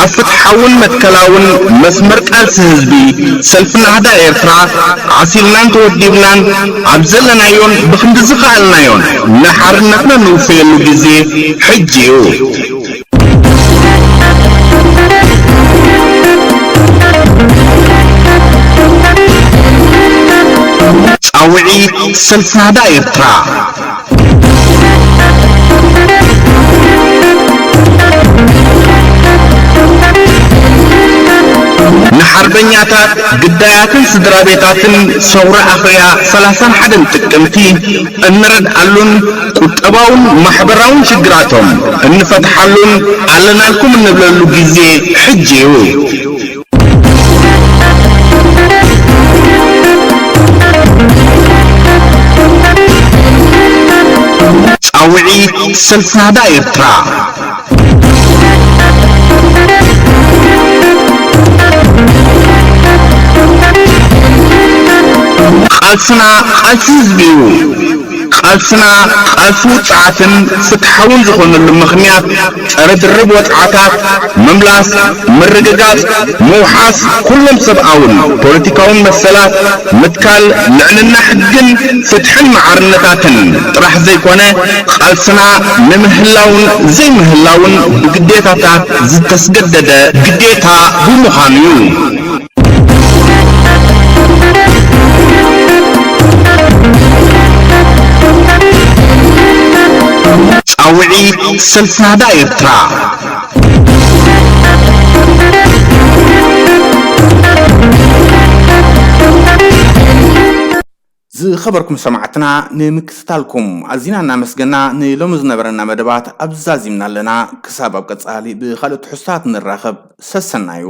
ኣብ ፍትሓውን መትከላውን መስመር ቃልሲ ህዝቢ፣ ሰልፊ ናህዳ ኤርትራ ዓሲልናን ተወዲብናን ኣብ ዘለናዮን ብኽንዲ ዝኸኣልናዮን ንሓርነትና ንውፈየሉ ግዜ ሕጂ እዩ። ጻውዒት ሰልፊ ናህዳ ኤርትራ። ንሓርበኛታት፣ ግዳያትን ስድራ ቤታትን ሰውራ ኣኽርያ ሰላሳን ሓደን ጥቅምቲ እንረድኣሉን ቁጠባውን ማሕበራውን ሽግራቶም እንፈትሓሉን ኣለናልኩም እንብለሉ ግዜ ሕጂ እዩ። ጻውዒት ሰልፊ ናህዳ ኤርትራ። ቃልስና ቃልሲ ህዝቢ እዩ። ቃልስና ቃልሲ ውጽዓትን ፍትሓውን ዝኾነሉ ምኽንያት ጸረ ድርብ ወጽዓታት፣ ምምላስ፣ ምርግጋጽ፣ ምውሓስ ኩሎም ሰብኣውን ፖለቲካውን መሰላት፣ ምትካል ልዕልና ሕግን ፍትሕን መዓርነታትን ጥራሕ ዘይኮነ፣ ቃልስና ንምህላውን ዘይምህላውን ብግዴታታት ዝተስገደደ ግዴታ ብምዃኑ እዩ። ጻውዒት ሰልፊ ናህዳ ኤርትራ። ዝኸበርኩም ሰማዕትና፣ ንምክትታልኩም ኣዚና እናመስገና፣ ንሎሚ ዝነበረና መደባት ኣብዚ ዛዚምና ኣለና። ክሳብ ኣብ ቀጻሊ ብኻልኦት ትሕዝቶታት ንራኸብ። ሰሰናዩ።